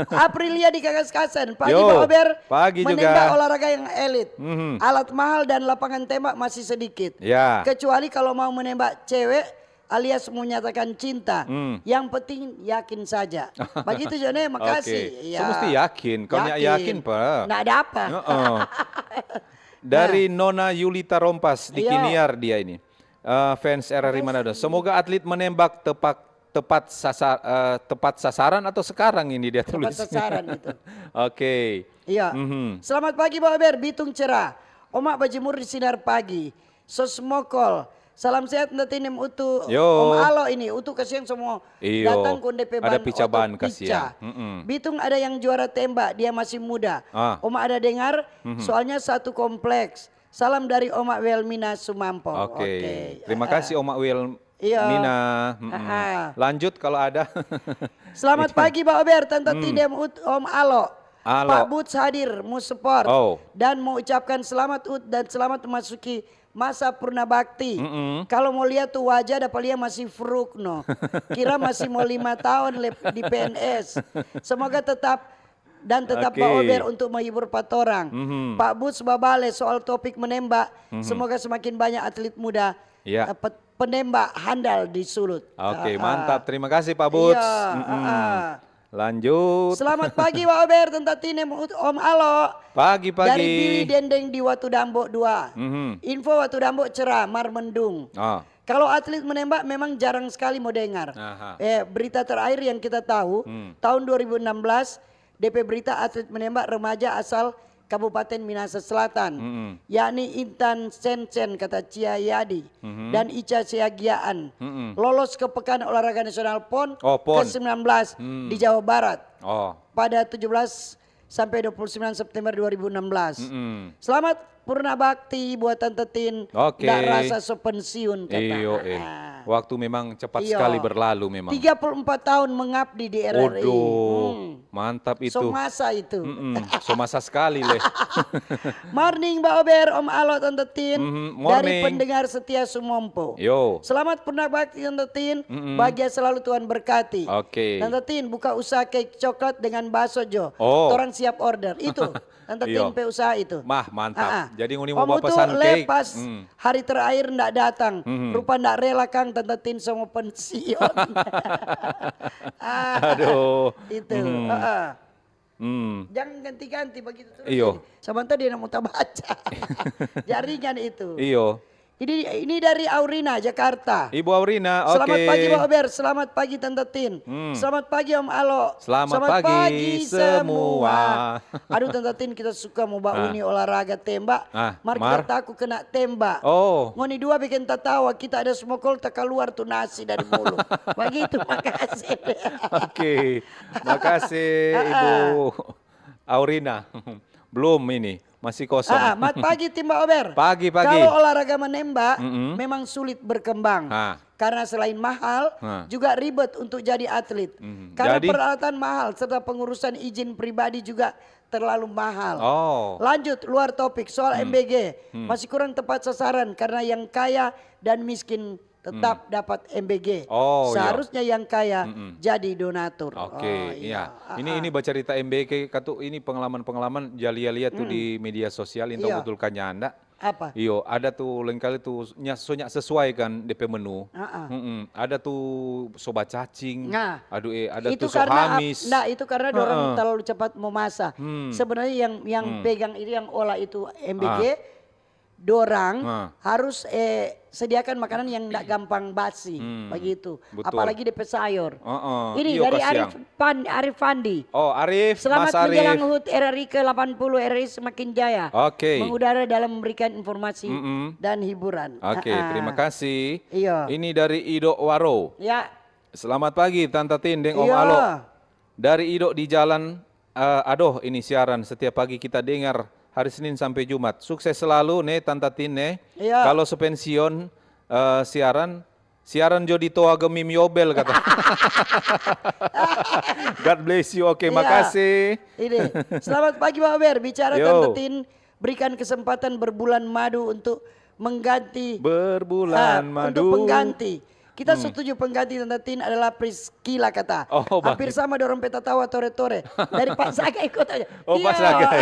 Aprilia di Kakas-Kasen. Pagi, Yo, Bober. pagi Menembak juga. olahraga yang elit. Mhm. Alat mahal dan lapangan tembak masih sedikit. Ya. Kecuali kalau mau menembak cewek alias menyatakan cinta. Hmm. Yang penting yakin saja. Begitu, Jone. Makasih. Oke. Ya. So mesti yakin. Kalau nggak Yakin. yakin, Pak. Nggak ada apa. Heeh. Dari Nah. Nona Yulita Rompas di Iyo. Kiniar dia ini. Eh, fans R R I Makasih. Manado. Semoga atlet menembak tepat, tepat sasa-, eh, tepat sasaran atau sekarang ini dia Tepat tulis. sasaran itu. Oke. Iya. Mhm. Selamat pagi, Bober. Bitung cerah. Oma bajemur di sinar pagi. Sos mokol. Salam sehat, Nda Tinem Utu. Yo. Om Alo ini, Utu kasiang semua Iyo. datang kong depe Ada ban pica oto ban pica. kasiang. Mm-mm. Bitung ada yang juara tembak, dia masih muda. Ah. Oma ada dengar, Mhm. soalnya satu kompleks. Salam dari Oma Wilmina Sumampo. Oke. Oke. Terima Ah, kasih, ah. Oma Wil-, Iya. Mina. Mm-mm. Ah, ah. Lanjut kalau ada. Selamat Itu. pagi, Ba Ober, Tanta Hmm. Tinem, Ut, Om Alo. Alo. Pak Buts hadir, mo support. Oh. Dan mo ucapkan selamat, Ut, dan selamat masuki masa purna bakti. Mm-mm. Kalau mo lia tu wajah, dapa lia masih fruk no. Kira masih mo lima taon le di P N S. Semoga tetap dan tetap Oke. Ba Ober untuk menghibur pa torang. Mhm. Pak Buts babale soal topik menembak. Mhm. Semoga semakin banyak atlet muda, Ya. eh, pe-, penembak handal di Sulut. Oke, Ah, ah. mantap. Terima kasih, Pak Buts. Iya, Mm-mm. ah, ah. Lanjut. Selamat pagi, Ba Ober, Tanta Tinem, Ut-, Om Alo. Pagi-pagi. Dari Billy Dendeng di Watudambo dua. Mhm. Info Watudambo cerah, mar mendung. Ah. Kalau atlet menembak memang jarang sekali mo dengar. Aha. Eh, berita terakhir yang kita tahu, Hmm. tahun dua ribu enam belas, depe berita atlet menembak remaja asal Kabupaten Minahasa Selatan, Mm-mm. yakni Intan Sensen, kata Cia Yadi, Mhm. dan Ica Siagiaan, Mm-mm. lolos ke Pekan Olahraga Nasional pon Oh, pon. ke sembilan belas Hmm. di Jawa Barat Oh. pada tujuh belas sampai dua puluh sembilan September dua ribu enam belas. Mm-mm. Selamat Purna Bakti buat Tante Tin. Oke. Ndak rasa so pensiun, kata. Iyo, eh. Ah. Waktu memang cepat Iyo. Sekali berlalu memang. Tiga puluh empat tahun mengabdi di R R I. Waduh, Hmm. mantap itu. So masa itu. Mm-mm, so masa sekali leh. Morning, Mbak Ober, Om Alo, Tante Tin. Mhm, Dari morning. Pendengar Setia Sumompo. Yo. Selamat Purna Bakti, Tante Tin. Mm-mm. Bahagia selalu, Tuhan berkati. Oke. Tante Tin, buka usaha cake coklat dengan baso jo. Oh. Torang siap order. Itu, Tante Tin Iyo. Pe usaha itu. Mah, mantap. Ah, ah. Jadi ngoni mo Om Utu bapesan leh cake. Pas Hmm. hari terakhir ndak datang. Mhm. Rupa ndak rela, kang, Tante Tin so mo pensiun. Ah, Aduh. Itu. Mhm. Ah, ah. Hmm. Jangan ganti-ganti begitu terus. Iyo. Jadi, samanta dia ndak mo tabaca. Jaringan itu. Iyo. Ini, ini dari Aurina, Jakarta. Ibu Aurina, oke. Selamat pagi, Mbak Ober. Selamat pagi, Tante Tin. Hmm. Selamat pagi, Om Alo. Selamat pagi semua. Aduh, Tante Tin, kita suka mo ba Ah. uni olahraga temba. Ah, Mar mar. Kita taku kena temba. Oh. Ngoni dua bikin tatawa, kita ada smokol, takaluar tu nasi dari mulu. Bagitu, makasih. Oke. Makasih, Ah, ah. Ibu Aurina. Belum ini, masih kosong. Ah, mat pagi, Tim Ba Ober. Pagi, pagi. Kalau olahraga menembak, Mm-mm. memang sulit berkembang. Ah. Karena selain mahal, Ah. juga ribet untuk jadi atlet. Mhm. Karena Jadi? Peralatan mahal, serta pengurusan izin pribadi juga terlalu mahal. Oh. Lanjut, luar topik, soal Hmm. M B G. Hmm. Masih kurang tepat sasaran karena yang kaya dan miskin tetap Hmm. dapat M B G. Oh, iya. Seharusnya yang kaya Mm-mm. jadi donatur. Oke, Oh, iya. Ah, Ini ah. Ini bacarita M B G katu, ini pengalaman-pengalaman ja lia-lia tu Mm-mm. di media sosial, inta Iya. betul ka nyanda. Apa? Iyo, ada tu lengkali tu nya so nya sesuai kan depe menu. Ah, ah. Mm-mm. Ada tu soba cacing. Nah, Aduh, eh, ada itu tu so karena ap- hamis. Nah, itu karena dorang Heeh. terlalu cepat memasak. Hmm. Sebenarnya yang yang Hmm. pegang itu, yang olah itu M B G, Ah. dorang Ah. harus eh, sediakan makanan yang tidak gampang basi, Hmm. Begitu. Betul. Apalagi depe sayur. Heeh. Ini Iyo, dari kasiang. Arif Pan, Arif Fandi. Oh, Arif, Selamat Mas Arif. Menjelang H U T R R I ke delapan puluh, R R I semakin jaya. Oke. Mengudara dalam memberikan informasi Mm-mm. dan hiburan. Oke, Ah, ah. Terima kasih. Iya. Ini dari Ido Waro. Ya. Selamat pagi, Tanta Tin deng Om Iya. Alo. Dari Ido di jalan, eh, adoh, ini siaran setiap pagi kita dengar hari Senin sampai Jumat. Sukses selalu, ne, Tanta Tin, ne. Iya. Kalau sepensiun, eh, siaran, siaran jo di Toa Gemim Yobel, kata. God bless you. Oke, Iya. Makasih. Ini. Selamat pagi, Pak Ober. Bicara Yo. Tante Tin, berikan kesempatan berbulan madu untuk mengganti Berbulan Ah, madu. Untuk pengganti. Kita Hmm. setuju pengganti Tante Tin adalah Priscilla, kata. Oh, Hampir baik. Sama dorang pe tatawa tore-tore. Dari Pak Sagai kotanya. Oh, Pak Iya. Sagai.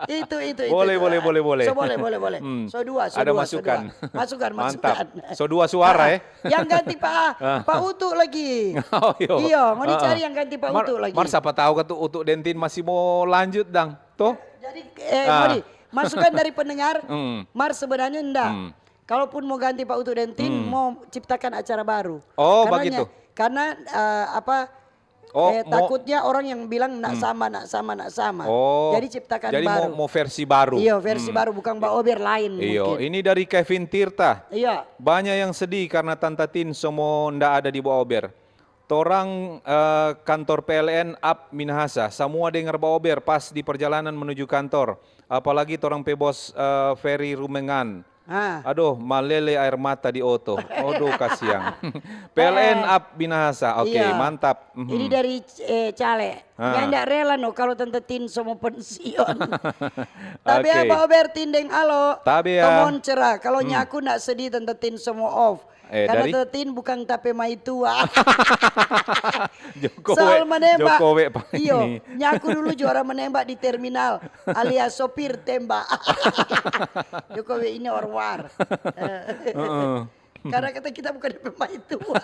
Itu, itu, itu. Boleh, itu. Boleh, boleh, boleh. So, boleh, boleh, boleh. Hmm. So dua, so Ada dua, masukan. So dua. Masukan, Mantap. masukan. So dua suara, eh. Yang ganti Pak, Pak Utu lagi. Oh, iyo. Iyo, mau Heeh. Dicari yang ganti Pak Mar-, Utu lagi. Mar, siapa tahu kan tu Utu deng Tin masih mau lanjut, dang. Toh? Jadi, eh, Ah. Modi, masukan dari pendengar, Hmm. Mar sebenarnya ndak. Hmm. Kalaupun mau ganti Pak Utu deng Tin, Hmm. Mau ciptakan acara baru. Oh, Karena begitu. nya- Karena, eh, apa, Oh, eh, mau- takutnya orang yang bilang nak Hmm. Sama, nak sama, nak sama. Oh. Jadi ciptakan Jadi baru. mau, mau versi baru. Iya, versi Hmm. Baru, bukan Mbak Ober lain Iyo, mungkin. Ini dari Kevin Tirta. Iya. Banyak yang sedih karena Tanta Tin so mo nda ada di Ba Ober. Torang, eh, kantor P L N ap Minahasa, samua dengar Ba Ober pas di perjalanan menuju kantor. Apalagi torang pe bos, eh, Ferry Rumengan. Ah. Aduh, malele air mata di oto. Aduh, kasiang. P L N Eh. ap Minahasa. Oke, Iya. Mantap. Mhm. Ini dari, eh, Cale. Ah. Yang ndak rela no kalau Tante Tin so mo pensiun. Tapi Oke. Apa Ober Tin deng Alo? Tapi ya. Tomon cerah. Kalau Hmm. Nyaku ndak sedih Tante Tin so mo off. Eh, Karena dari? Tante Tin bukan tape maitua. Jokowi, Soal menembak. Jokowi, Pak, Iyo, ini. Nyaku dulu juara menembak di terminal, alias sopir tembak. Jokowi ini orwar. Heeh. Karena kata kita bukan pemain tua.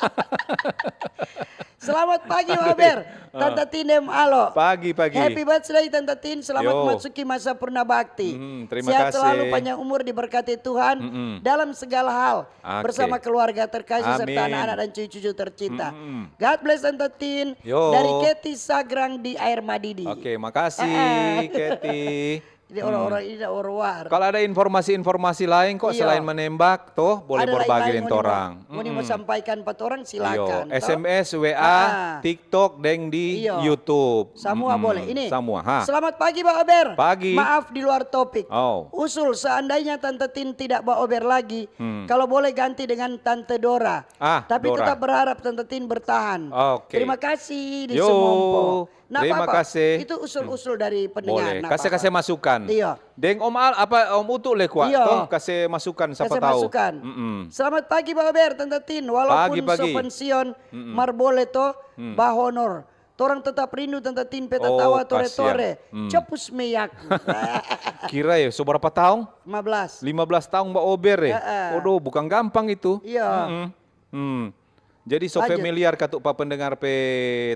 Selamat pagi, Baber. Tante Tin deng Alo. Pagi, pagi. Happy birthday, Tante Tin. Selamat Yo. Masuki masa purna bakti. Mhm, terima Sehat kasih. Selalu, panjang umur, diberkati Tuhan Mm-mm. dalam segala hal. Oke. Bersama keluarga terkasih serta Amin. Anak-anak dan cucu-cucu tercinta. Mm-mm. God bless, Tante Tin. Yo. Dari Keti Sagrang di Air Madidi. Oke, makasih, Ah. Keti. Jadi orang-orang ini orang luar. Kalau ada informasi-informasi lain kok Iya. Selain menembak, toh boleh Ada berbagi lain-lain deng mau ni-, torang. mau ni mau sampaikan pa torang, silakan, Yo, toh. S M S, W A, Ah. TikTok, deng di Iyo. YouTube. Semua Mm-mm. Boleh. Ini. Semua, ha. Selamat pagi, Baober. Pagi. Maaf, di luar topik. Oh. Usul, seandainya Tante Tin tidak Baober lagi, Hmm. kalau boleh ganti dengan Tante Dora. Ah, Tapi Dora. Tetap berharap Tante Tin bertahan. Oke. Terima kasih di Yo, Sumompo. Nah, terima apa-apa. kasih. Itu usul-usul dari pendengar. Boleh, Nggak kasih apa-apa. Kasih masukan. Iya. Deng Om Al, apa Om Utu le kwa, Iya. toh kasih masukan, siapa Kasih tahu. Masukan. Mm-mm. Selamat pagi, Baober, Tante Tin. Walaupun Pagi, pagi. So pensiun, Mm-mm. mar boleh toh, Hmm. bahonor. Torang tetap rindu Tante Tin pe Oh, tatawa tore-tore. kasihan. Hmm. Copus meyaku. Kira ya, so berapa tahun? Lima belas. Lima belas tahun Baober ya? Heeh. Waduh, bukan gampang itu. Iya. Mm-mm. Hmm. Jadi so Lanjut. Familiar katu pa pendengar pe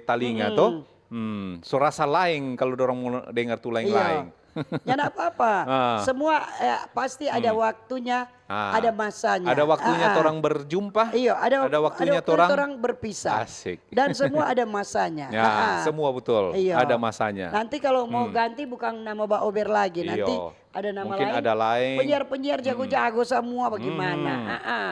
talinga, Mm-mm. toh? Hmm. So rasa laeng kalau dorang mo dengar tu laeng-laeng. Iya. Ya, ndak apa-apa. Ah. Semua, eh, pasti ada Hmm. waktunya, Ah. ada masanya. Ada waktunya Ah, ah. torang berjumpa, Iya, ada, ada waktunya ada waktu torang torang berpisah. Asik. Dan semua ada masanya. Ya, Ah, ah. semua betul. Iya. Ada masanya. Nanti kalau mau Hmm. Ganti bukan nama Baober lagi, nanti Iyo. Ada nama Mungkin lain. Ada lain. Penyiar-penyiar Mm-mm. jago-jago semua bagaimana? Mm-mm. Ah, ah.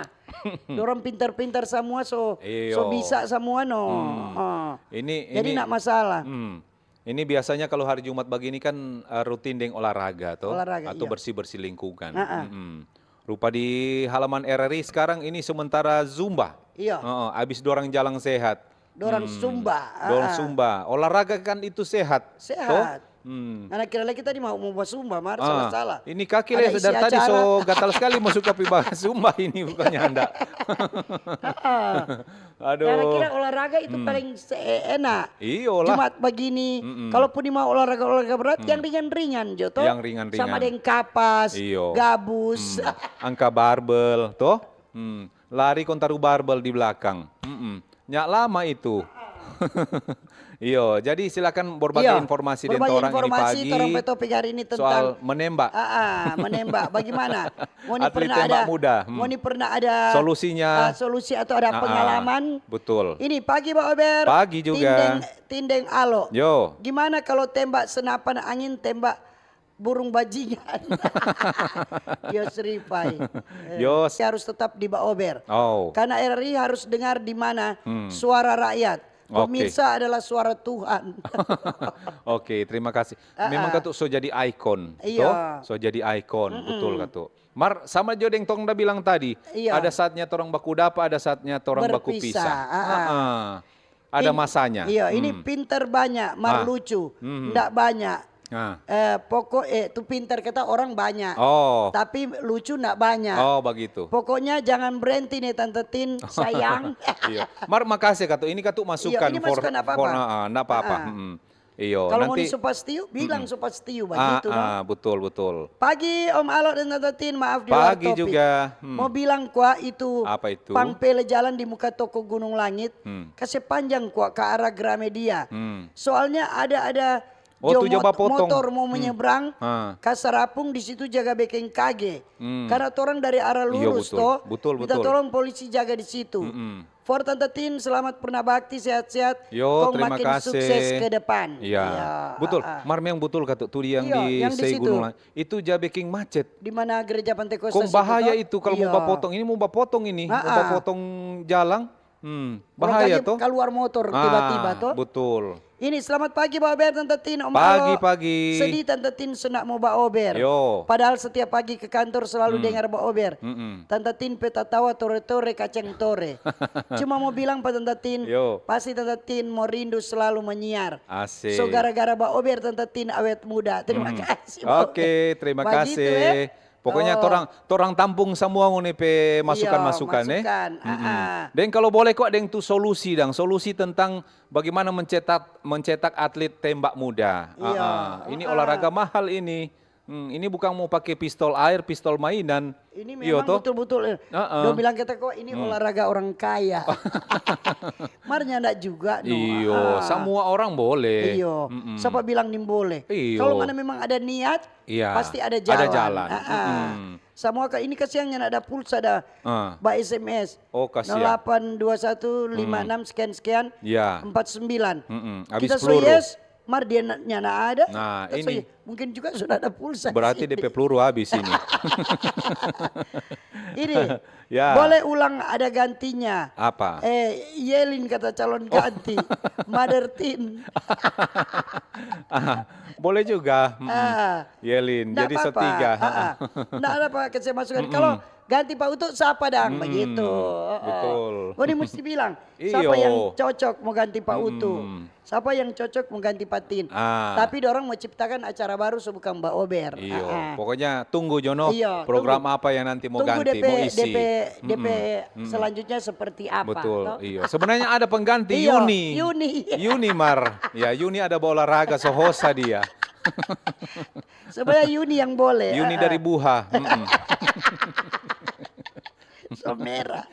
Dorang pintar-pintar semua, so Iyo. So bisa semua no. Hmm. Ah. Ini Jadi ini, ndak masalah. Hmm. Ini biasanya kalau hari Jumat begini kan eh, rutin deng olahraga toh, Olahraga, atau iya. Bersih-bersih lingkungan. Ah, ah. Mm-mm. Rupa di halaman R R I sekarang ini sementara zumba. Iya. Heeh, abis dorang jalang sehat. Dorang Hmm. zumba. Ah, Dorang ah. Zumba. Olahraga kan itu sehat. Sehat. Toh? Hmm. Karena kira lagi tadi mau mau zumba, mar Ah, salah-salah. Ini kaki Ada le isi dari tadi acara. So gatal sekali mau suka pi bahas zumba ini bukannya anda. Ah. Aduh. Karena kira olahraga itu Hmm. Paling se- enak. Iyolah. Jumat begini, Mm-mm. Kalaupun ni mau olahraga-olahraga berat, Hmm. Yang ringan-ringan jo toh. Yang ringan-ringan. Sama deng kapas, Iyo. Gabus. Hmm. Angka barbel toh. Hmm. Lari kong taru barbel di belakang. Mm-mm. Nyak lama itu. Iyo, jadi silakan berbagi Iya, informasi deng berbagi torang ini informasi, pagi torang pe topik hari ini tentang soal menembak. Ah, ah, menembak. Bagaimana? Ngoni Atlet pernah tembak ada, muda. Hmm. Ngoni pernah ada Solusinya. Ah, solusi atau ada Ah, ah. Pengalaman? Betul. Ini pagi Baober. Pagi juga. Tindeng, Tindeng Alo. Yo. Gimana kalau tembak senapan angin, tembak burung bajingan? Yo, Sripai. Eh, Yos. Harus tetap di Baober. Oh. Karena R R I harus dengar di mana Hmm. suara rakyat. Oke. Pemirsa adalah suara Tuhan. Oke, terima kasih. Ah, Memang ah. Katu so jadi ikon, Iya. toh? So jadi ikon, betul Katu. Mar sama jo deng tong da bilang tadi, Iya. Ada saatnya torang baku dapa, ada saatnya torang baku Berpisah, pisah. ah, ah. Ah, ah. Ada In- masanya. Iya, ini Hmm. Pinter banyak, mar Ah. Lucu, Hmm. Ndak banyak. Ah. Eh, pokok eh tu pinter kata orang banyak. Oh. Tapi lucu ndak banyak. Oh, begitu. Pokoknya jangan berhenti nih Tante Tin, sayang. Iya. Mar makasih Katu, ini Katu masukan. Iya, ini masukan apa-apa. For, ah, ndak apa-apa. Ah. Mm-mm. Iyo, Kalau mau nanti disepastiyu, bilang sepastiyu Ah, begitu no. Ah, betul betul. Pagi Om Alo dan Tante Tin, maaf di luar Pagi topik. Juga. Hmm. Mau bilang kwa itu Apa itu? Pang pele jalan di muka toko Gunung Langit, Hmm. Kase panjang kwa ke arah Gramedia. Hmm. Soalnya ada ada Oh, jo tu jo mot- bapotong. Motor mau Hmm. menyeberang, Ah. Kasarapung di situ jaga bekeng kage. Hmm. Karena torang dari arah Iya, lurus betul. Toh, Betul, minta betul. Tolong polisi jaga di situ. Mm-mm. For Tante Tin, selamat pernah bakti, sehat-sehat. Yo, Kong terima makin kasih. Sukses ke depan. Iya. Iya, Betul. ah, ah. Mar memang betul Katu, tu yang Iya, di yang di Sei situ. Gunung Langit. Itu ja bikin macet. Di mana gereja Pantekosta Kong bahaya itu kalau mau bapotong. Ini mau bapotong ini, mau Ah, ah. bapotong jalan. Hmm, Orang bahaya lagi toh. Keluar motor tiba-tiba Ah, toh. Betul. Ini selamat pagi Baober, Tante Tin, Om Pagi, Alo. Pagi. Sedih Tante Tin, senang mau Baober. Yo. Padahal setiap pagi ke kantor selalu Hmm. Dengar Baober. Mm-mm. Tante Tin pe tatawa tore-tore kacang tore. Cuma mau bilang pa Tante Tin, Yo. Pasti Tante Tin mau rindu selalu menyiar. Asik. So gara-gara Baober Tante Tin awet muda. Terima Mm-mm. kasih Baober. Oke, terima Bagitu, kasih. Eh. Pokoknya Oh. torang torang tampung semua ngoni pe masukan-masukan Iya, eh. masukan. Mm-mm. Ah, ah. Dan kalau boleh kok ada yang tu solusi dang, solusi tentang bagaimana mencetak mencetak atlet tembak muda. Iya. Ah, ah. Ini Ah, ah. Olahraga mahal ini. Hmm, ini bukang mo pake pistol aer, pistol mainan. Ini memang betul-betul, eh, dong bilang kita kok ini olahraga orang kaya. Mar nyanda juga, no. Iyo, samua orang boleh. Iyo. Sapa bilang nimbole? Iyo. Kalau ngana memang ada niat, pasti ada jalan. Ada jalan. Samua ka ini kasiang nyanda ada pulsa da. Ba S M S. Oh, kasiang. Nol delapan dua satu lima enam sekian sekian empat sembilan. Abis peluru. Kita so yes, mar dia nyanda ada. Nah, ini. Mungkin juga sudah ada pulsa. Berarti D P peluru habis ini. Ini. Ya. Boleh ulang ada gantinya. Apa? Eh, Yelin kata calon ganti. Mother Tin. Ah, boleh juga. Yelin. Jadi so tiga. Nggak ada apa, kasih masukan. Kalau ganti Pak Utu, sapa dang? Begitu. Betul. Ngoni musti bilang, sapa yang cocok mo ganti Pak Utu? Sapa yang cocok mo ganti Pak Tin? Tapi dorang mo ciptakan acara baru so bukang Ba Ober. Iyo. Pokoknya tunggu jo no program apa yang nanti mo ganti, mo isi. Tunggu D P, D P selanjutnya seperti apa. Betul, iyo. Sebenarnya ada pengganti, Yuni. Yuni. Yuni mar. Ya, Yuni ada ba olahraga, so hosa dia. Sebenarnya Yuni yang boleh. Yuni dari Buha. So merah.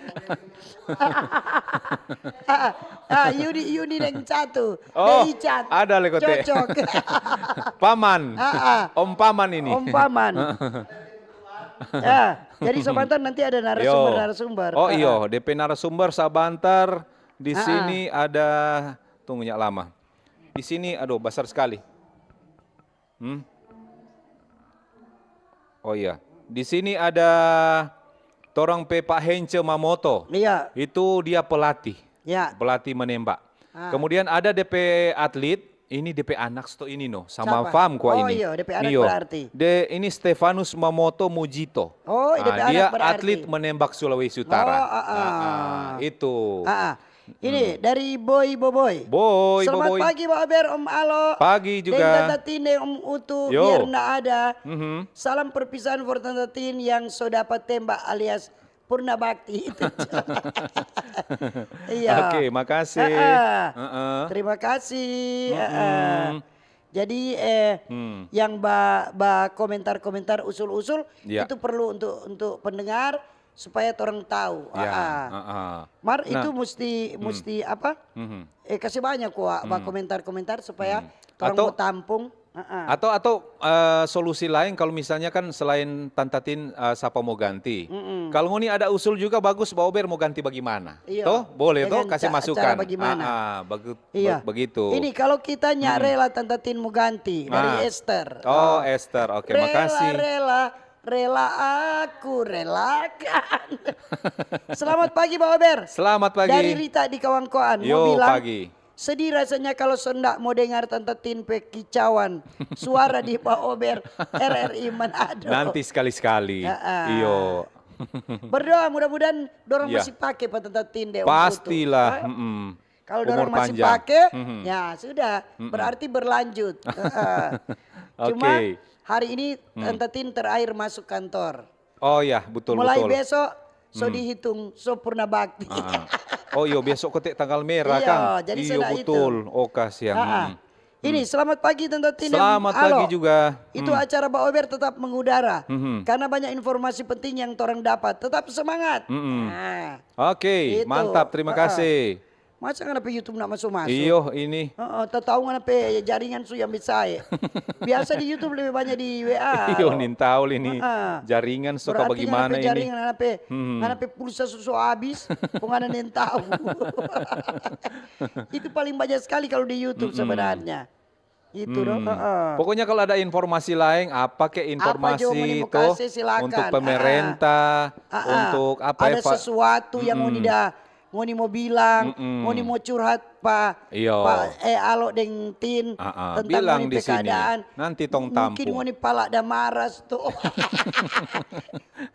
Ah, Yuni, Yuni deng Catu. Oh, ada le kote. Cocok. Paman. Om Paman ini. Om Paman. Ya, jadi sabantar nanti ada narasumber-narasumber. Oh iyo, D P narasumber sabantar di sini ada, tunggu nyak lama. Di sini, aduh, basar skali. Hmm? Oh iya, di sini ada torang pe Pak Hence Mamoto. Iya. Itu dia pelatih. Ya. Pelatih menembak. Kemudian ada D P atlet, ini D P anak sto ini no, sama Fam kwa ini. Oh iya, D P anak berarti. De, ini Stefanus Mamoto Mujito. Oh, D P anak berarti. Dia atlet menembak Sulawesi Utara. Oh, itu. Ini dari Boy Boboy. Boy Boboy. Selamat pagi, Ba Ober, Om Alo. Pagi juga. Deng Tanta Tin deng Om Utu, biar nda ada. Salam perpisahan for Tanta Tin yang so dapat tembak alias Purna Bakti itu. Iya. Oke, makasih. Terima kasih. Jadi, eh, yang ba, ba komentar-komentar, usul-usul, itu perlu untuk, untuk pendengar, supaya torang tau. Ya, mar itu musti, musti apa? Eh, kasi banya kwa ba komentar-komentar supaya torang mo tampung. Atau, atau, eh, solusi laeng, kalu misalnya kan selain Tanta Tin, eh, sapa mo ganti. Kalu ngoni ada usul juga bagus, Ba Ober mo ganti bagimana? Toh, boleh toh, kasi masukan. Cara bagimana? Begitu. Ini kalu kita nyak rela Tanta Tin mo ganti dari Esther. Oh, Esther. Oke, makasih. Rela, rela, rela aku relakan. Selamat pagi, Ba Ober. Selamat pagi. Dari Rita di Kawangkoan. Mo bilang, pagi. Sedih rasanya kalu so ndak mo dengar Tanta Tin pe kicauan suara di Ba Ober R R I Manado. Nanti sekali-sekali. Iyo. Berdoa mudah-mudahan dorang masih pake pa Tanta Tin deng Om Utu. Pastilah. Kalu dorang masih pake, ya sudah, berarti berlanjut. Cuma hari ini Tanta Tin terakhir masuk kantor. Oh ya, betul, betul. Mulai beso so dihitung so purna bakti. Oh iyo, beso kote tanggal merah, kang. Iyo, jadi sudah itu. Betul. Oh, kasiang. Ini, selamat pagi, Tanta Tin. Selamat pagi juga. Itu acara Ba Ober tetap mengudara. Karena banyak informasi penting yang torang dapat. Tetap semangat. Oke, mantap. Terima kasih. Masa ngana pe YouTube nda maso-maso? Iyo, ini. Heeh, tatau ngana pe jaringan su yang besae. Biasa di YouTube lebe banya di W A. Iyo, nintau ini. Jaringan so ka bagimana ini. Berarti ngana pe jaringan, ngana pe, ngana pe pulsa su so abis, kong ngana nintau. Itu paling banya skali kalu di YouTube sebenarnya. Itu dong, heeh. Pokoknya kalau ada informasi lain, apa ke informasi itu untuk pemerintah, untuk apa, ada sesuatu yang ngoni da, ngoni mo bilang, ngoni mo curhat pa, pa, eh, Alo deng Tin tentang ngoni pe keadaan. Nanti tong tampung. Mungkin ngoni pala da maras tu.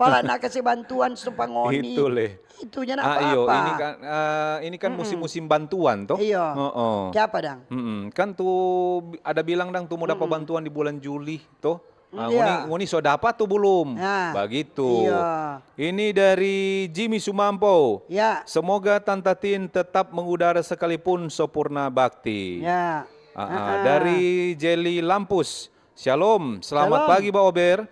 Pala na kase bantuan tu pa ngoni. Itu le. Itu nyanda apa-apa. Iyo, ini kan, eh, ini kan musim-musim bantuan, toh? Iyo. Heeh. Kiapa dang? Kan tu bi-, ada bilang dang tu mo dapa bantuan di bulan Juli, toh? Ah, ngoni, ngoni so dapa tu belum? Nah, bagitu. Iyo. Ini dari Jimmy Sumampo. Ya. Semoga Tanta Tin tetap mengudara sekalipun so purna bakti. Ya. Ah, ah. Dari Jelly Lampus. Shalom, selamat Shalom. Pagi Ba Ober.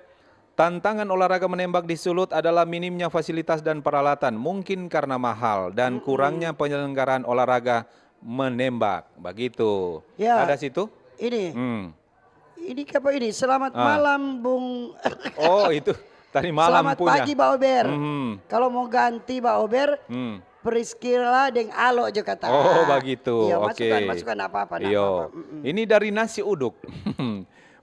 Tantangan olahraga menembak di Sulut adalah minimnya fasilitas dan peralatan, mungkin karena mahal dan kurangnya penyelenggaraan olahraga menembak. Begitu. Ya. Ada situ? Ini, Hmm. ini apa ini? Selamat Ah. malam, Bung. Oh, itu tadi malam Selamat punya. Pagi, Ba Ober. Mhm. Kalau mau ganti Ba Ober, Hmm. Priscilla deng Alo jo kata. Oh, begitu. Iya, Oke. masukan, masukan, apa-apa, nggak Iyo. apa-apa. Mm-mm. Ini dari Nasi Uduk.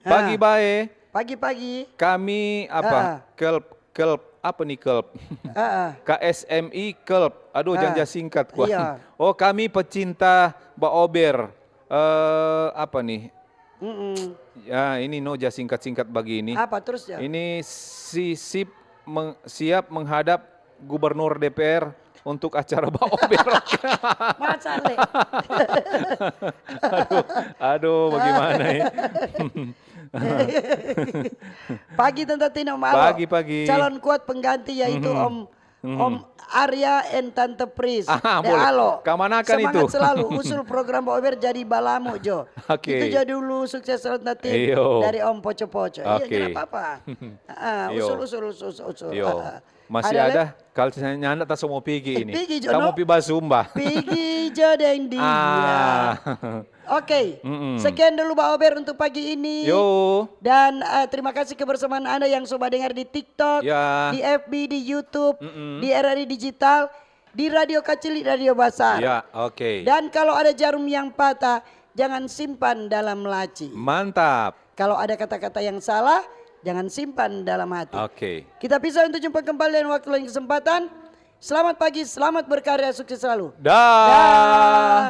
Ah. Pagi bae. Pagi-pagi. Kami apa? Ah. Kelp, kelp, apa nih kelp? Ah, ah. K S M I kelp. Aduh, Ah. janja singkat kuat. Iya. Oh, kami pecinta Ba Ober. Eh, apa nih? Mm-mm. Ya, ini no, ja singkat-singkat begini. Apa terus ya? Ini si sip meng- siap menghadap gubernur D P R untuk acara Ba Ober. Masa le? Aduh, aduh, bagaimana ya? Pagi Tante Tino Malo. Pagi, pagi. Calon kuat pengganti yaitu Mhm. Om Om Arya and Tante Pris. Ah, De boleh. Alo. Kamanakan Semangat itu? Selalu. Usul program Ba Ober jadi balamu jo. Oke. Itu jo dulu, sukses terus nanti Iyo. Dari Om Poco-Poco. Iya, Oke. nggak apa-apa. Ah, Iyo. usul, usul, usul, usul, usul. Yo, Ah, ah. masih Ada ada, lagi? Kalau saya nyanda ta so mo pigi Eh, ini. pigi jo, Ta mo no? pi basumba. Pigi jo deng dia. Ah. Oke, Mm-mm. Sekian dulu Ba Ober untuk pagi ini. Yo. Dan eh, terima kasih kebersamaan Anda yang so badengar di TikTok, Ya. di F B, di YouTube, Mm-mm. di R R I Digital, di Radio Kacili, Radio Basar. Ya, oke. Dan kalau ada jarum yang patah, jangan simpan dalam laci. Mantap. Kalau ada kata-kata yang salah, jangan simpan dalam hati. Oke. Kita pisah untuk jumpa kembali lain waktu, lain kesempatan. Selamat pagi, selamat berkarya, sukses selalu. Dah. Dah.